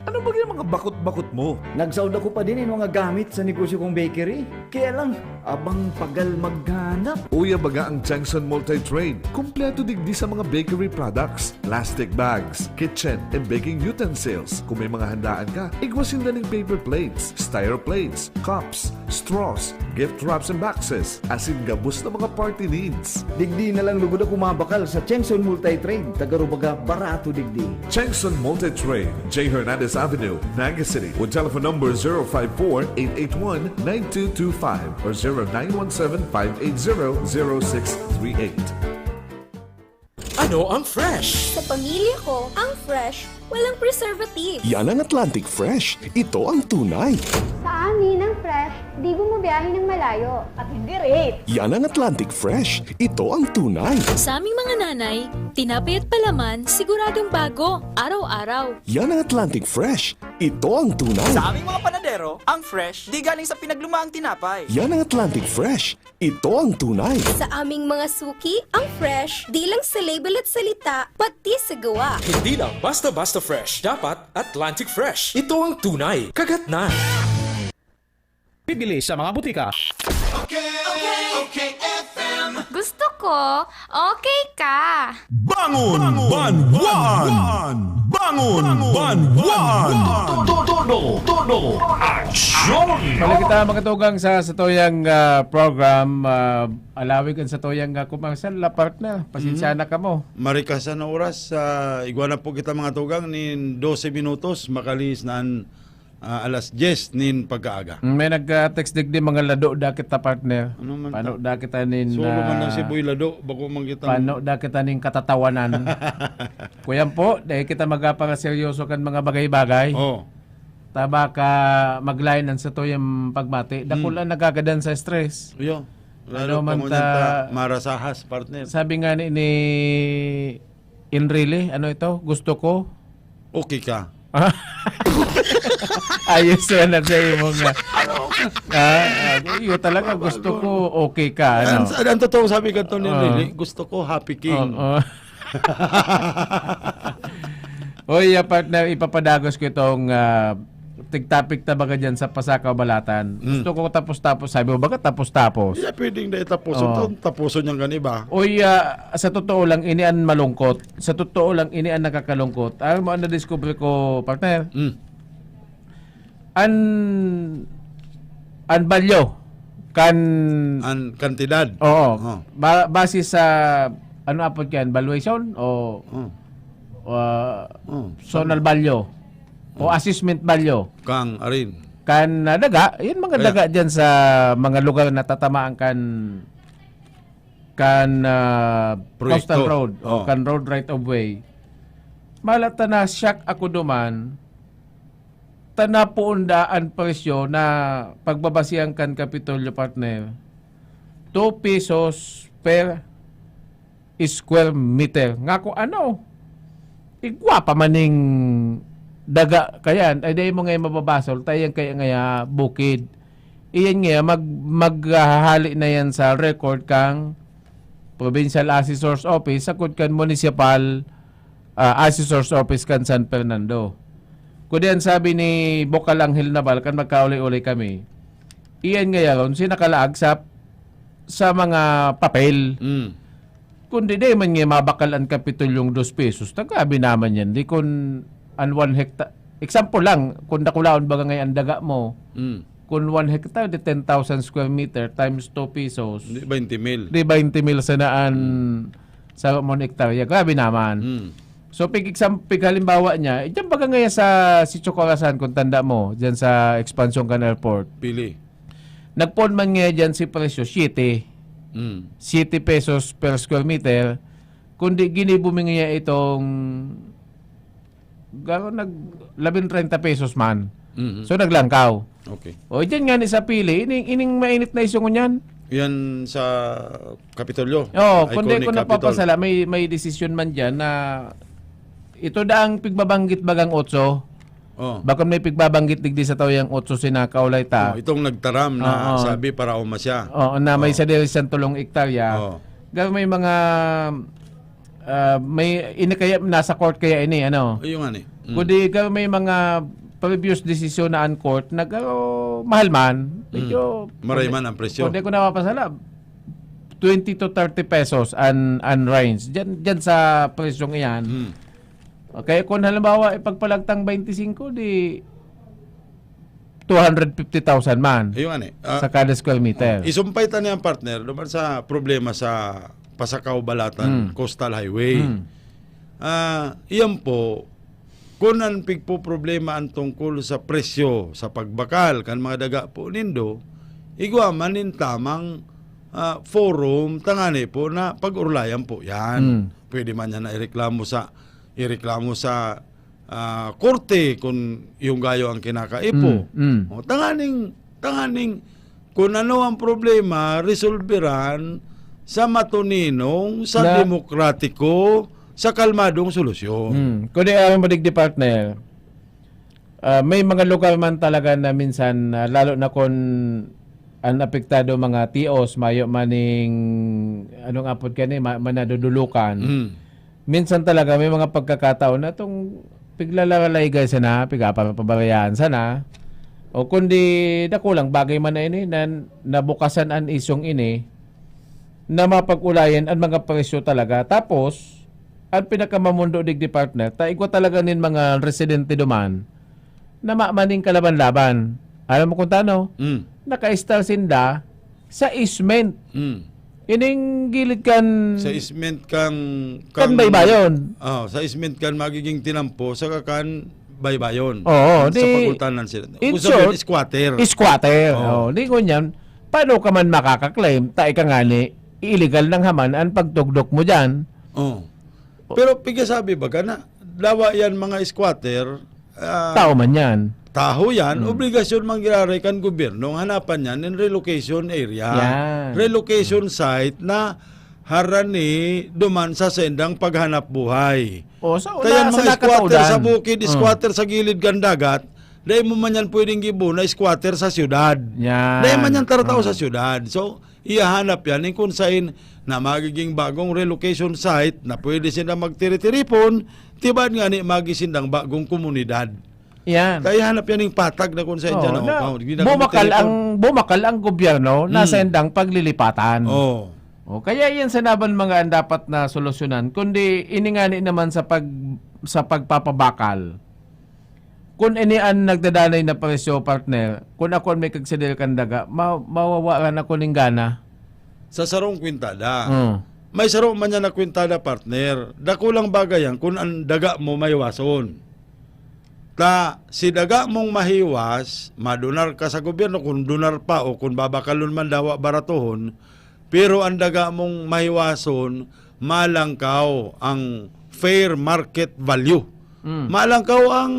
Ano ba yung mga bakot-bakot mo? Nagsaod ako pa din yung mga gamit sa negosyo kong bakery. Kaya lang, abang pagal maghanap. Uya baga ang Changson Multi-Trade. Kompleto digdi sa mga bakery products, plastic bags, kitchen and baking utensils. Kung may mga handaan ka, igwa sinda ning paper plates, styro plates, cups, straws, gift wraps and boxes, asin gabos na mga party needs. Digdi na lang lugod ako mabakal sa Chengson Multi-Trade, taga Rubaga, barato digdi. Chengson Multi-Trade, J Hernandez Avenue, Naga City, with telephone number zero five four, eight eight one, nine two two five or zero nine one seven, five eight zero, zero six three eight. Ano ang fresh? Sa pamilya ko, ang fresh, walang preservative. Yan ang Atlantic Fresh. Ito ang tunay. Sa amin, ang fresh, di bumabiyahe ng malayo. At hindi rate. Yan ang Atlantic Fresh. Ito ang tunay. Sa aming mga nanay, tinapay at palaman, siguradong bago, araw-araw. Yan ang Atlantic Fresh. Ito ang tunay. Sa aming mga panadero, ang fresh, di galing sa pinaglumaang tinapay. Yan ang Atlantic Fresh. Ito ang tunay. Sa aming mga suki, ang fresh, di lang sa label at salita, pati sa gawa. Hindi lang basta-basta fresh. Dapat Atlantic Fresh. Ito ang tunay. Kagat na. Bibili sa mga butika. Okay, okay, F M. Gusto ko, okay ka. Bangon Banwaan! Bangon Banwaan! Todo, todo, todo, aksyon! Balik kita, mga tugang, sa satuyang, ah, program, ah, alawig ang satuyang, ah, commercial, ah, partner. Pasensya Mhm. na kamo. Marikas na oras, ah, igwa na po kita, mga tugang, nin dose minutos, makalihis na an, ah, alas dyes nin pagkaaga. May nag-text digdi, mga lado da kita, partner. Ano man Pano ta? da kita nin, Solo man lang ah, si Boy Lado, bako man kita. Pano da kita nin katatawanan. Kuyan po, dahil kita magapangaseryoso kan mga bagay-bagay. Oh. Ta baka maglain ang satuyang pagmati. Dakul Hmm. ang nagagadan sa stress. Iyo. Lalo Ano pa man ngunyan ta ta, marasahas, partner. Sabi nga ni, ni Enrile, ano ito? Gusto ko. Okay ka. Ayos na na sa imo nga. Ah, ah, iyo talaga, gusto ko, okay ka, ano? Ang, ang totoong sabi ka, Tony Oo. Lili, gusto ko, happy king. Oo. Oy, ah, partner, ipapadagos ko itong, ah, tig-topic ta baga dyan sa Pasakaw Balatan. Mm. Gusto ko tapos-tapos, sabi mo, baga tapos-tapos? Di na pwedeng dahil tapos. Oo. Taon, tapuson niyang gani ba? Oy, ah, sa totoo lang, ini an malungkot. Sa totoo lang, ini an nakakalungkot. Alam mo, ang nadiscover ko, partner? Mm. An, an balyo kan An kantidad. Oo. Oh. Ba-, base sa, ano apod yan? Valuation o, Oh. ah, Oh. zonal value o Oh. assessment value. Kang arin. Kan, ah, daga, yun mga Kaya daga dyan sa mga lugar na tatamaan kan, kan, ah, Proyekto. Coastal Road o Oh. kan road right of way. Malata na shock ako duman, ta napoon da an presyo na pagbabasihan kan Kapitolyo, partner, two pesos per square meter. Nga ko, ano? Igwa pa maning daga kayan. Ay, dahil mo ngayon mababasol, tayan kaya ngaya bukid. Iyan ngaya, mag-, maghahali na yan sa record kang Provincial Assessor's Office, sagkod kan Municipal, ah, Assessor's Office kan San Fernando. Kundi an sabi ni Bokal Anghel Naval, kan magkauli-uli kami, Iyan nga yaron, si nakalaag sa, sa mga papel. Mm. Kundi di man nga mabakal an Kapitulyong dos pesos, ta grabe naman yan. Di kun an one hecta-, example lang, kung dakulaon baga ngay an daga mo, Mm. kung one hectare, di ten thousand square meter times two pesos, Di twenty mil. di twenty mil sana an Mm. sa mon hektarya. Grabe naman. Mm. So, pig exam-, pig halimbawa niya, eh, diyan baga ngayon sa Sitio Corazon, kung tanda mo, diyan sa expansion kan airport. Pili. Nagpoon man ngayon diyan si presyo, siyete. Mm. Siyete pesos per square meter. Kundi ginibo mi ngayon itong, garo nag, labing treinta pesos man. Mhm. So, naglangkaw. Okay. O, diyan nga ni sa Pili, ining, ining mainit na isong niyan. Yan sa Kapitolyo. Oo, kundi Iconic kung Capitol. napapasala, may, may desisyon man diyan na ito daang pigbabanggit bagang otso. Oh. Bakon may pigbabanggit digdi sa tawayang otso si nakaulay ta. Oh, itong nagtaram na Oo. sabi para uma siya. Oo, na may Oh. sadiri siyang tulong ektarya. Oh. Garo may mga, ah, may ini kaya nasa court kaya ini, ano? Ayun nga ni. Mm. Kundi garo may mga previous desisyon na ang court na garo mahal man. Mm. Medyo Maray man ang presyo. Kundi ko napapasala, twenty to thirty pesos an, an range. Diyan, diyan sa presyong iyan. Mm. Okay, kung halimbawa, ipagpalagtang twenty-five, di two hundred fifty thousand man Ayun nga ni. Ah, sa kada square meter. Isumpay ta niyan, partner, duman sa problema sa Pasacao-Balatan Mm. Coastal Highway. Mm. Ah, iyan po, kung an pigpoproblema an tungkol sa presyo sa pagbakal kan mga daga po nindo, igwa man nin tamang, ah, forum tangani po na pag-urulayan po yan. Mm. Pwede man yan na ireklamo sa, ireklamo sa, ah, korte kung yung gayo ang kinakaipo. Mm, mm. O, tanganing, tanganing, kung ano ang problema, resolveran sa matuninong, sa Na- demokratiko, sa kalmadong solusyon. Hmm. Kundi aram mo digdi, partner, ah, may mga lugar man talaga na minsan, ah, lalo na kun an apektado mga T Os, mayo maning, anong apod kani, ma-, manadudulukan. Hmm. Minsan talaga may mga pagkakataon na itong piglalalaygay sana, pigapapabarayahan sana. O kundi dakulang bagay man na ini na nabukasan an isyung ini na mapag-ulayan an mga presyo talaga. Tapos, ang pinakamamundo digdi, partner, ta igwa talaga nin mga residente duman na mamaning kalaban-laban. Alam mo kung tano? Mm. Naka-stall sinda sa easement. Mm. Ining gilid kan Sa easement kan, kan kan baybayon. Oh, sa easement kan magiging tinampo, saka kan baybayon. Oo, Sa di, pagultanan sila. in Kung sabihin, short, squatter. squatter. Oo. Oh, di ko niyan, paano ka man makaka-claim? Ta ika nga ni, illegal nang haman ang pagtugdok mo diyan. Oh. Pero pigasabi baga na, dawa yan mga squatter, ah, Tao man yan. taho yan, Hmm. obligasyon man giraray kan gobyerno ang hanapan yan in relocation area. Yan. Relocation site na harani duman sa sendang paghanap buhay. O, sa Kaya una, mga sa squatter nakataudan. sa bukid, Hmm. squatter sa gilid kan dagat, dai mo man yan pwedeng gibo na squatter sa syudad. Yan. Dai man yan taratao Hmm. sa syudad. So, ihahanap yan, yung kung sain na magiging bagong relocation site na pwede sila magtiri-tiripon, tibaad nga ni magi sindang bagong komunidad. Yan. Kaya hanap yan yung patag na kung saan Oo, dyan, na oh, oh, di na bumakal kami ang, bumakal ang gobyerno na Hmm. sendang paglilipatan. Oh. Oh, kaya yan sinaban mga ang dapat na solusyonan, kundi ini nga ni naman sa pag-, sa pagpapabakal. Kun ini an nagdadanay na presyo, partner, kun ako an may kagsadil kan daga, ma-, mawawaran ako ning gana. Sa sarong kwintada. Hmm. May saro man yan na kwintada, partner. Dakulang bagay yan kun an daga mo mahiwason. Ta, si daga mong mahiwas, madonar ka sa gobyerno, kun donar pa o kun babakalon man dawa baratohon, pero an daga mong mahiwason, malangkaw ang fair market value. Mm. Malangkaw ang,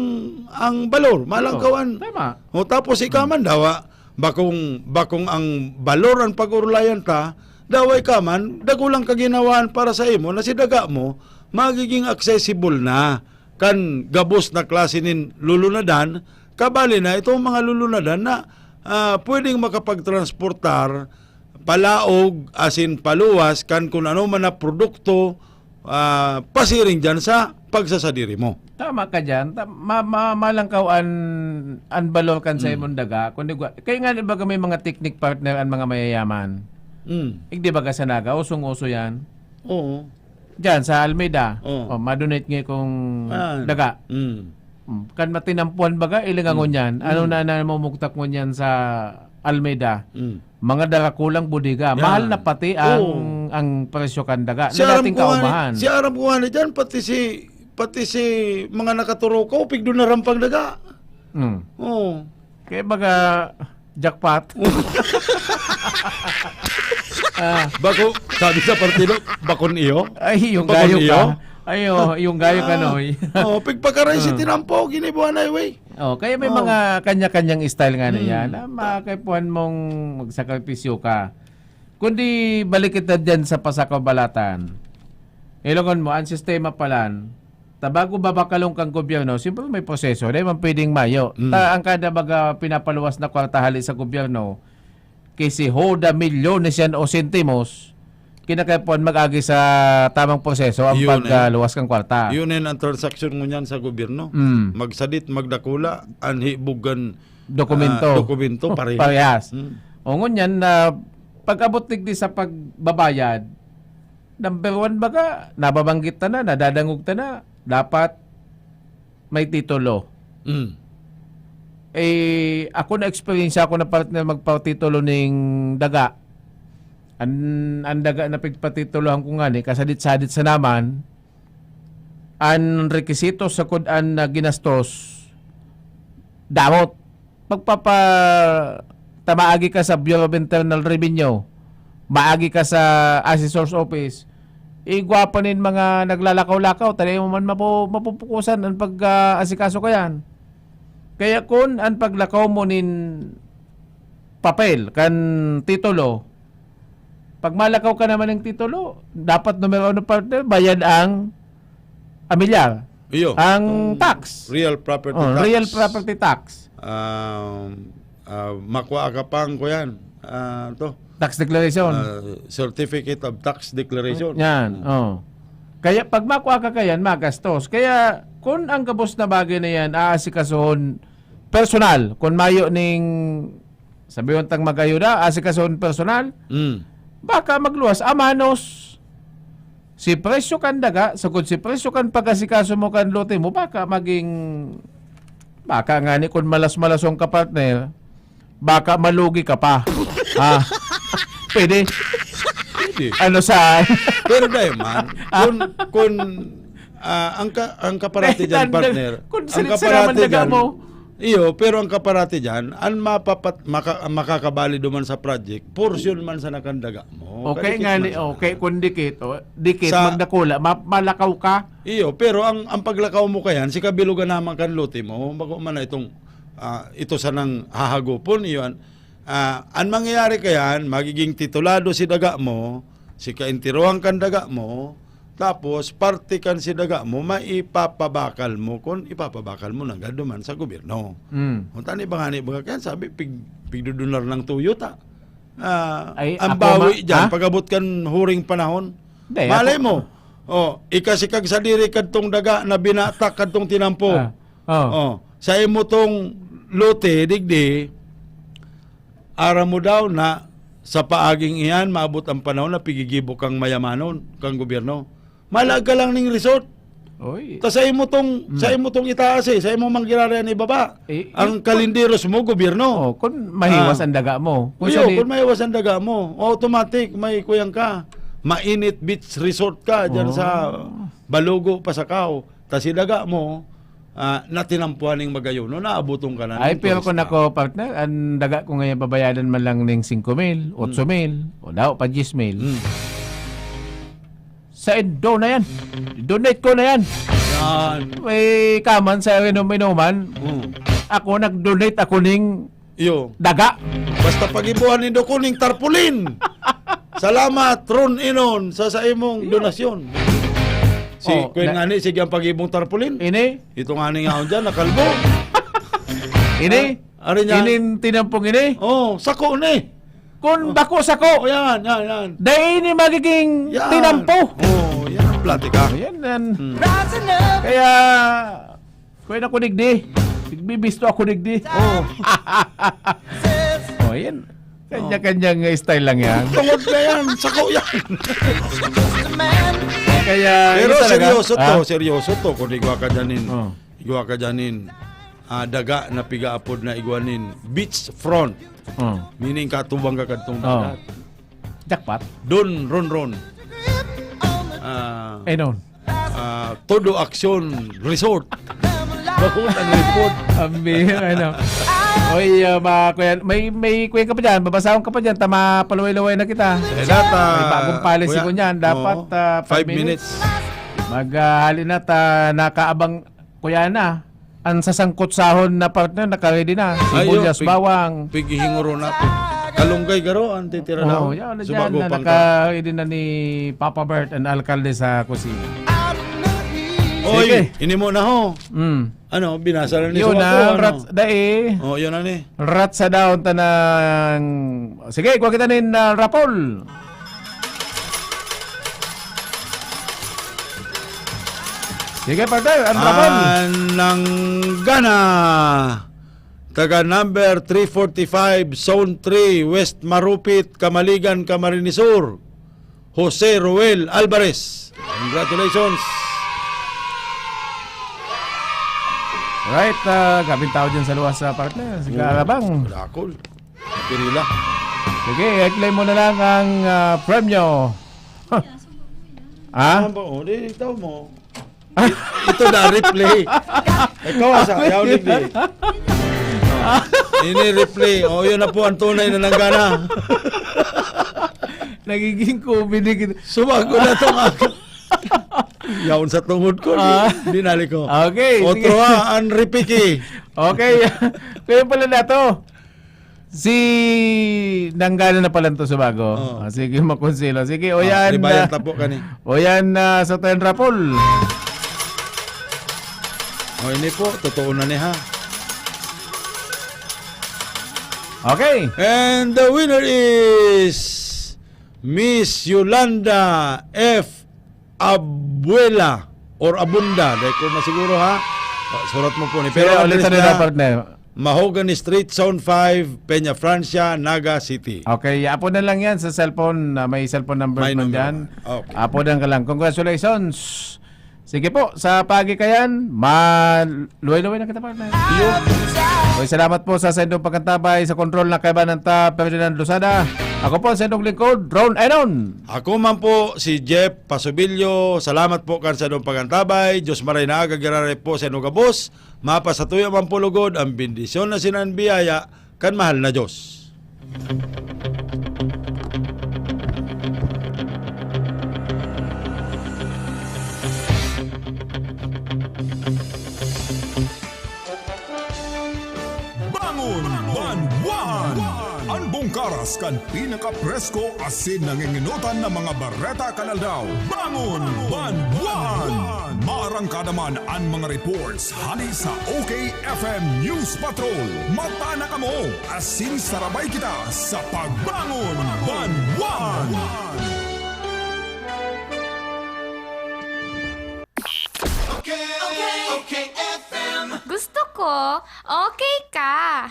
ang balor, malangkaw Oo, an tama. O, tapos ikaw Mm. man dawa, bakong, bakong ang balor an pag-urulayan ta, dawa ikaw man, dakulang kaginawaan para sa imo na si daga mo, magiging accessible na kan gabos na klase nin lulunadan, kabali na itong mga lulunadan na, ah, pwedeng makapagtransportar palaog asin paluwas kan kun ano man na produkto, ah, pasiring diyan sa pagsasadiri mo. Tama ka diyan. Ta-, ma-, ma-, malangkaw an, an balor kan sa Hmm. imong daga. Kundi gwa-, kaya nga, di ba, may mga teknik, partner, an mga mayayaman. Hmm. Igdi baga sa Naga, usong-uso yan. Oo. Diyan, sa Almeida. Oo. Oh, madonate nga kung Ah. daga. Hmm. Hmm. Kan matinampuhan baga, ilingangon Hmm. yan. Ano Hmm. na, na mamugtak mo niyan sa Almeida? Hmm. Mga darakulang bodega. Yan. Mahal na pati ang, Oo. ang presyo kan daga na Siya aram dating ko nga ni, kaumahan. siya aram ko nga ni dyan, pati si, pati si mga nakaturukaw, pigdo na rampang daga. Hmm. Oo. Kaya baga, jackpot. Ah. Bako, sabi sa partido, bakon iyo? Ay, yung Bakon gayo iyo? ka. Ay, oh, yung gayo ka, Ah. Noy. Oh, pigpakaray si Ah. Tinampo, ginibuan highway. Oh, kaya may Oh. mga kanya-kanyang style nga na Hmm. yan, na makaipuhan mong magsakripisyo ka. Kundi balik kita dyan sa pasakabalatan. Ilongon mo, ang sistema palan, ta bago babakalon kang gobyerno, siyempre may proseso, di man pwedeng mayo. Hmm. Ta, ang kada baga pinapaluwas na kwarta hali sa gobyerno, ki si Hoda milyones yan o sentimos, kinakaipuhan mag-agi sa tamang proseso ang Yun eh. pagluwas kang kwarta. Yun eh, ang transaksyon ngunyan sa gobyerno. Mm. Magsadit, magdakula, an hibog kan, Dokumento. ah, dokumento, parehas. Parehas. Mm. O ngunyan, na pag-abot digdi sa pagbabayad, number one baga, nababanggit ta na, nadadangog ta na, dapat may titulo. Mm. Eh, ako na-eksperyensya ko na, partner, magpatitulo ning daga. An, an daga na pigpatitulohan ko ngani, kasadit-sadit sa naman, an rekisito sagkod an, ah, ginastos, damot. Magpapa-, ta maagi ka sa Bureau of Internal Revenue, maagi ka sa Assessor's Office, igwa pa nin mga naglalakaw-lakaw, ta dai mo man mapu-, mapupukosan an pag, ah, asikaso kayan. Kaya kun an paglakaw mo nin papel kan titulo, pag malakaw ka naman ng titulo, dapat numero uno, partner, bayad ang amilyar. Iyo. Ang Ang tax. real property Oh, tax. real property tax. Um, ah, makwa ka pang, kuyan, ah, to, Tax declaration. ah, certificate of tax declaration. Yan, Oh. oh. Kaya pag makwa ka kayan, magastos. Kaya kun ang gabos na bagay na yan, aasikasuhon personal, kun mayo ning, sabi mo tang mag-ayuda, aasikasuhon personal, Mm. baka magluwas, amanos. Si presyo kan daga, sagkod si presyo kan pag-asikaso mo kan lote mo, baka maging, baka ngani kun malas-malason ka, partner, baka malugi ka pa. Ah, pwede. Pwede. Ano sa Pero dai man, Ah. kun, kun, ah, ang ka-, ang kaparati Dai dyan, tanda-, partner, kun ang sinit-sira man kaparati daga dyan, mo. Iyo, pero ang kaparati dyan, ang mapapat-, maka-, makakabali duman sa project, portion man sa nakandaga mo. Okay Kadikit nga man ni, sana. okay, kung dikit, oh, dikit, Sa magdakula, ma-, malakaw ka. Iyo, pero ang, ang paglakaw mo kayan, si kabilugan naman kan lote mo, bago man na itong, ah, ito sanang hahagupon, iyo, an-, ah, ang mangyayari kayan, magiging titulado si daga mo, si kaintirohan kan daga mo, tapos parte kan si daga mo, maipapabakal mo kung ipapabakal mo nanggad duman sa gobyerno. Mm. Kung tani ba nga ni, baga kayan, sabi, pig-, pigdudunar ng tuyo ta. Ah, Ay, ang ako bawi ma-, dyan, ha? pag-abot kan huring panahon. Hindi, Malay ako mo, oh, ikasikag sadiri kadtong daga na binatak kadtong tinampo. Ah, oh. Oh, sa imo tong lote, digdi, aram mo daw na sa paaging iyan, maabot ang panahon na pigigibo kang mayamanon, kang gobyerno. Malag ka lang ning resort. Oy. Ta sa imo tong, Mm. sa imo tong itaas eh, sa imo manggiraray an ibaba. Eh, Ang yung kalinderos mo, gobyerno. Oh, kung mahiwas Ah. ang daga mo. Kung Uyo, sa di- kung mahiwas ang daga mo, automatic, may kuyang ka. Mainit Beach Resort ka dyan Oh. sa Balugo, Pasacao. Ta si daga mo, ah, natinampuhan ning magayon, no? Naabuton ka na Ay, ng pero kung turista. ako, partner, ang daga ko ngayon babayadan man lang ning singko mil, Hmm. otso mil, o daw pa diyes mil. Hmm. Sa Indo na yan. Donate ko na yan. Yan. May kaman sa inom-inuman. Hmm. Ako, nag-donate ako ning Iyo. daga. Basta pag-ibuhan nindo kuning tarpaulin. Salamat, Ron Inon, sa, sa imong Iyo. donasyon. Si Oh, Kuya na- nga ni, sige ang pag-ibong tarpaulin. Ini? Ito nga ni nga ako dyan, nakalbo. Ini? Ah, ari niyan. Inin tinampong ini? Oh, sako ni. Kun Oh. bako sako. Oh, yan, yan, yan. Dai ini magiging Yan. tinampo. Oh, yan. Platika. Ayan, yan. Hmm. Kaya, kuya na ko digdi. Nagbibisto ako digdi. Oh. Oh, yan. Kanya-kanyang style lang yan. Tungod na yan. Sako yan. Kaya, Pero yun talaga. seryoso to. Ah? Seryoso to. Kung igwa ka dyan in, Oh. igwa ka dyan in, ah, daga na pigaapod na igwa nin beach front. Oh. Meaning, katubang ka kadtong Oh. dagat. Jackpot. Don Ronron. Ah, Eh, no. ah, Todo Action Resort. Bakit ang report? Ambi, ano. Oy, ah, mga kuya, may, may kuya ka pa dyan, babasahon ka pa dyan, tama, paluway-luway na kita. Eh, data, May bagong policy kuya. ko niyan, dapat, Oo. ah, five Five minutes. minutes. Mag, ah, hali na ta, nakaabang, kuya na. Ang sasangkot sahon na partner, naka-ready na. Ay, Sibuyas, yo, pig-, bawang. pighihinguron natin. Kalunggay garo, ang titira na. Oo, yan na Subago dyan, na pangka- naka-ready na ni Papa Bert, ang alkalde sa kusina. Oy, Sige. ini mo na ho. Mm. Ano, binasa na ni Yun Subago, na, ano? rats, dai. Oh, yun na ni. Rats sa daon tanang. Sige, kuha kita nin, ah, rapol. Sige, partner, ang rapol. Nanggana. Taga number three forty-five, Zone three, West Marupit, Camaligan, Camarines Sur. Jose Roel Alvarez. Congratulations. Right, ah, grabing tao dyan sa luwas, ah, partner. Si Oo. Kaarabang. Dakol. Pirila. Sige, i-play mo na lang ang, ah, premyo. Ha? Ano ba? Oh, di, itaw mo. Ito na, replay. Ikaw, asa? Yaw, digdi. Ini replay. Oh, yun na po ang tunay na nanggana. Nagiging comedy kita. Sumagot na tong ako. Yaon sa tungod ko, di, Ah. dinali ko. Okay, Otro sige. ha, ang ripiki. Okay. Kaya pala na to. Si Nanggana na pala to sa bago. Oh. Ah, sige, makonselo. Sige, o Ah, yan, ribayan ah, tapo ka ni. o yan, ah, sa Ten Rapol. Oh, ini po, totoo na ni ha. Okay. And the winner is Miss Yolanda F. Abuela or Abunda. Dahil ko masiguro, ha? Oh, surat mo po ni. Pero Pero ulit address na niya, partner. Mahogany Street, Zone five, Peña Francia, Naga City. Okay, apo na lang yan sa cellphone. Ah, may cellphone number May man number dyan. naman. Okay. Apo na lang. Congratulations. Sige po, sa pagi kayan, ma-, luway-luway na kita, partner. Iyo. Okay, salamat po sa saindong pagkantabay. Sa control na kaibanan ta, Ferdinand Losada. Ako po, sa inyong lingkod, Ron Enon. Ako man po, si Jeff Pasubilyo. Salamat po kan saindong pagkantabay. Diyos maray na aga, giraray po sa inyong gabos. Mapasatuya man po lugod ang bendisyon na sinan biyaya kan mahal na Diyos. Bangon Banwan! An bungkaras kan pinakapresko asin nangingenotan na mga bareta kan aldaw. Bangon Banwan! Maarangkada man an mga reports hali sa O K F M News Patrol. Mata na kamo, asin sarabay kita sa Pagbangon Banwan! Okay, okay, okay, F M. Gusto ko, okay ka.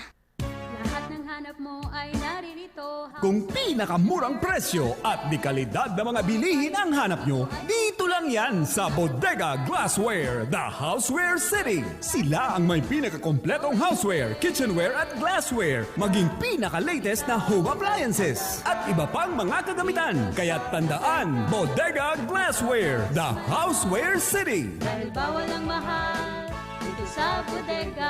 Lahat ng hanap mo ay naririto. Kung pinakamurang presyo at de kalidad na mga bilihin ang hanap nyo, dito lang yan sa Bodega Glassware, the Houseware City. Sila ang may pinakakompletong houseware, kitchenware at glassware, maging pinaka-latest na home appliances, at iba pang mga kagamitan. Kaya tandaan, Bodega Glassware, the Houseware City. Dahil bawal ang mahal dito sa bodega.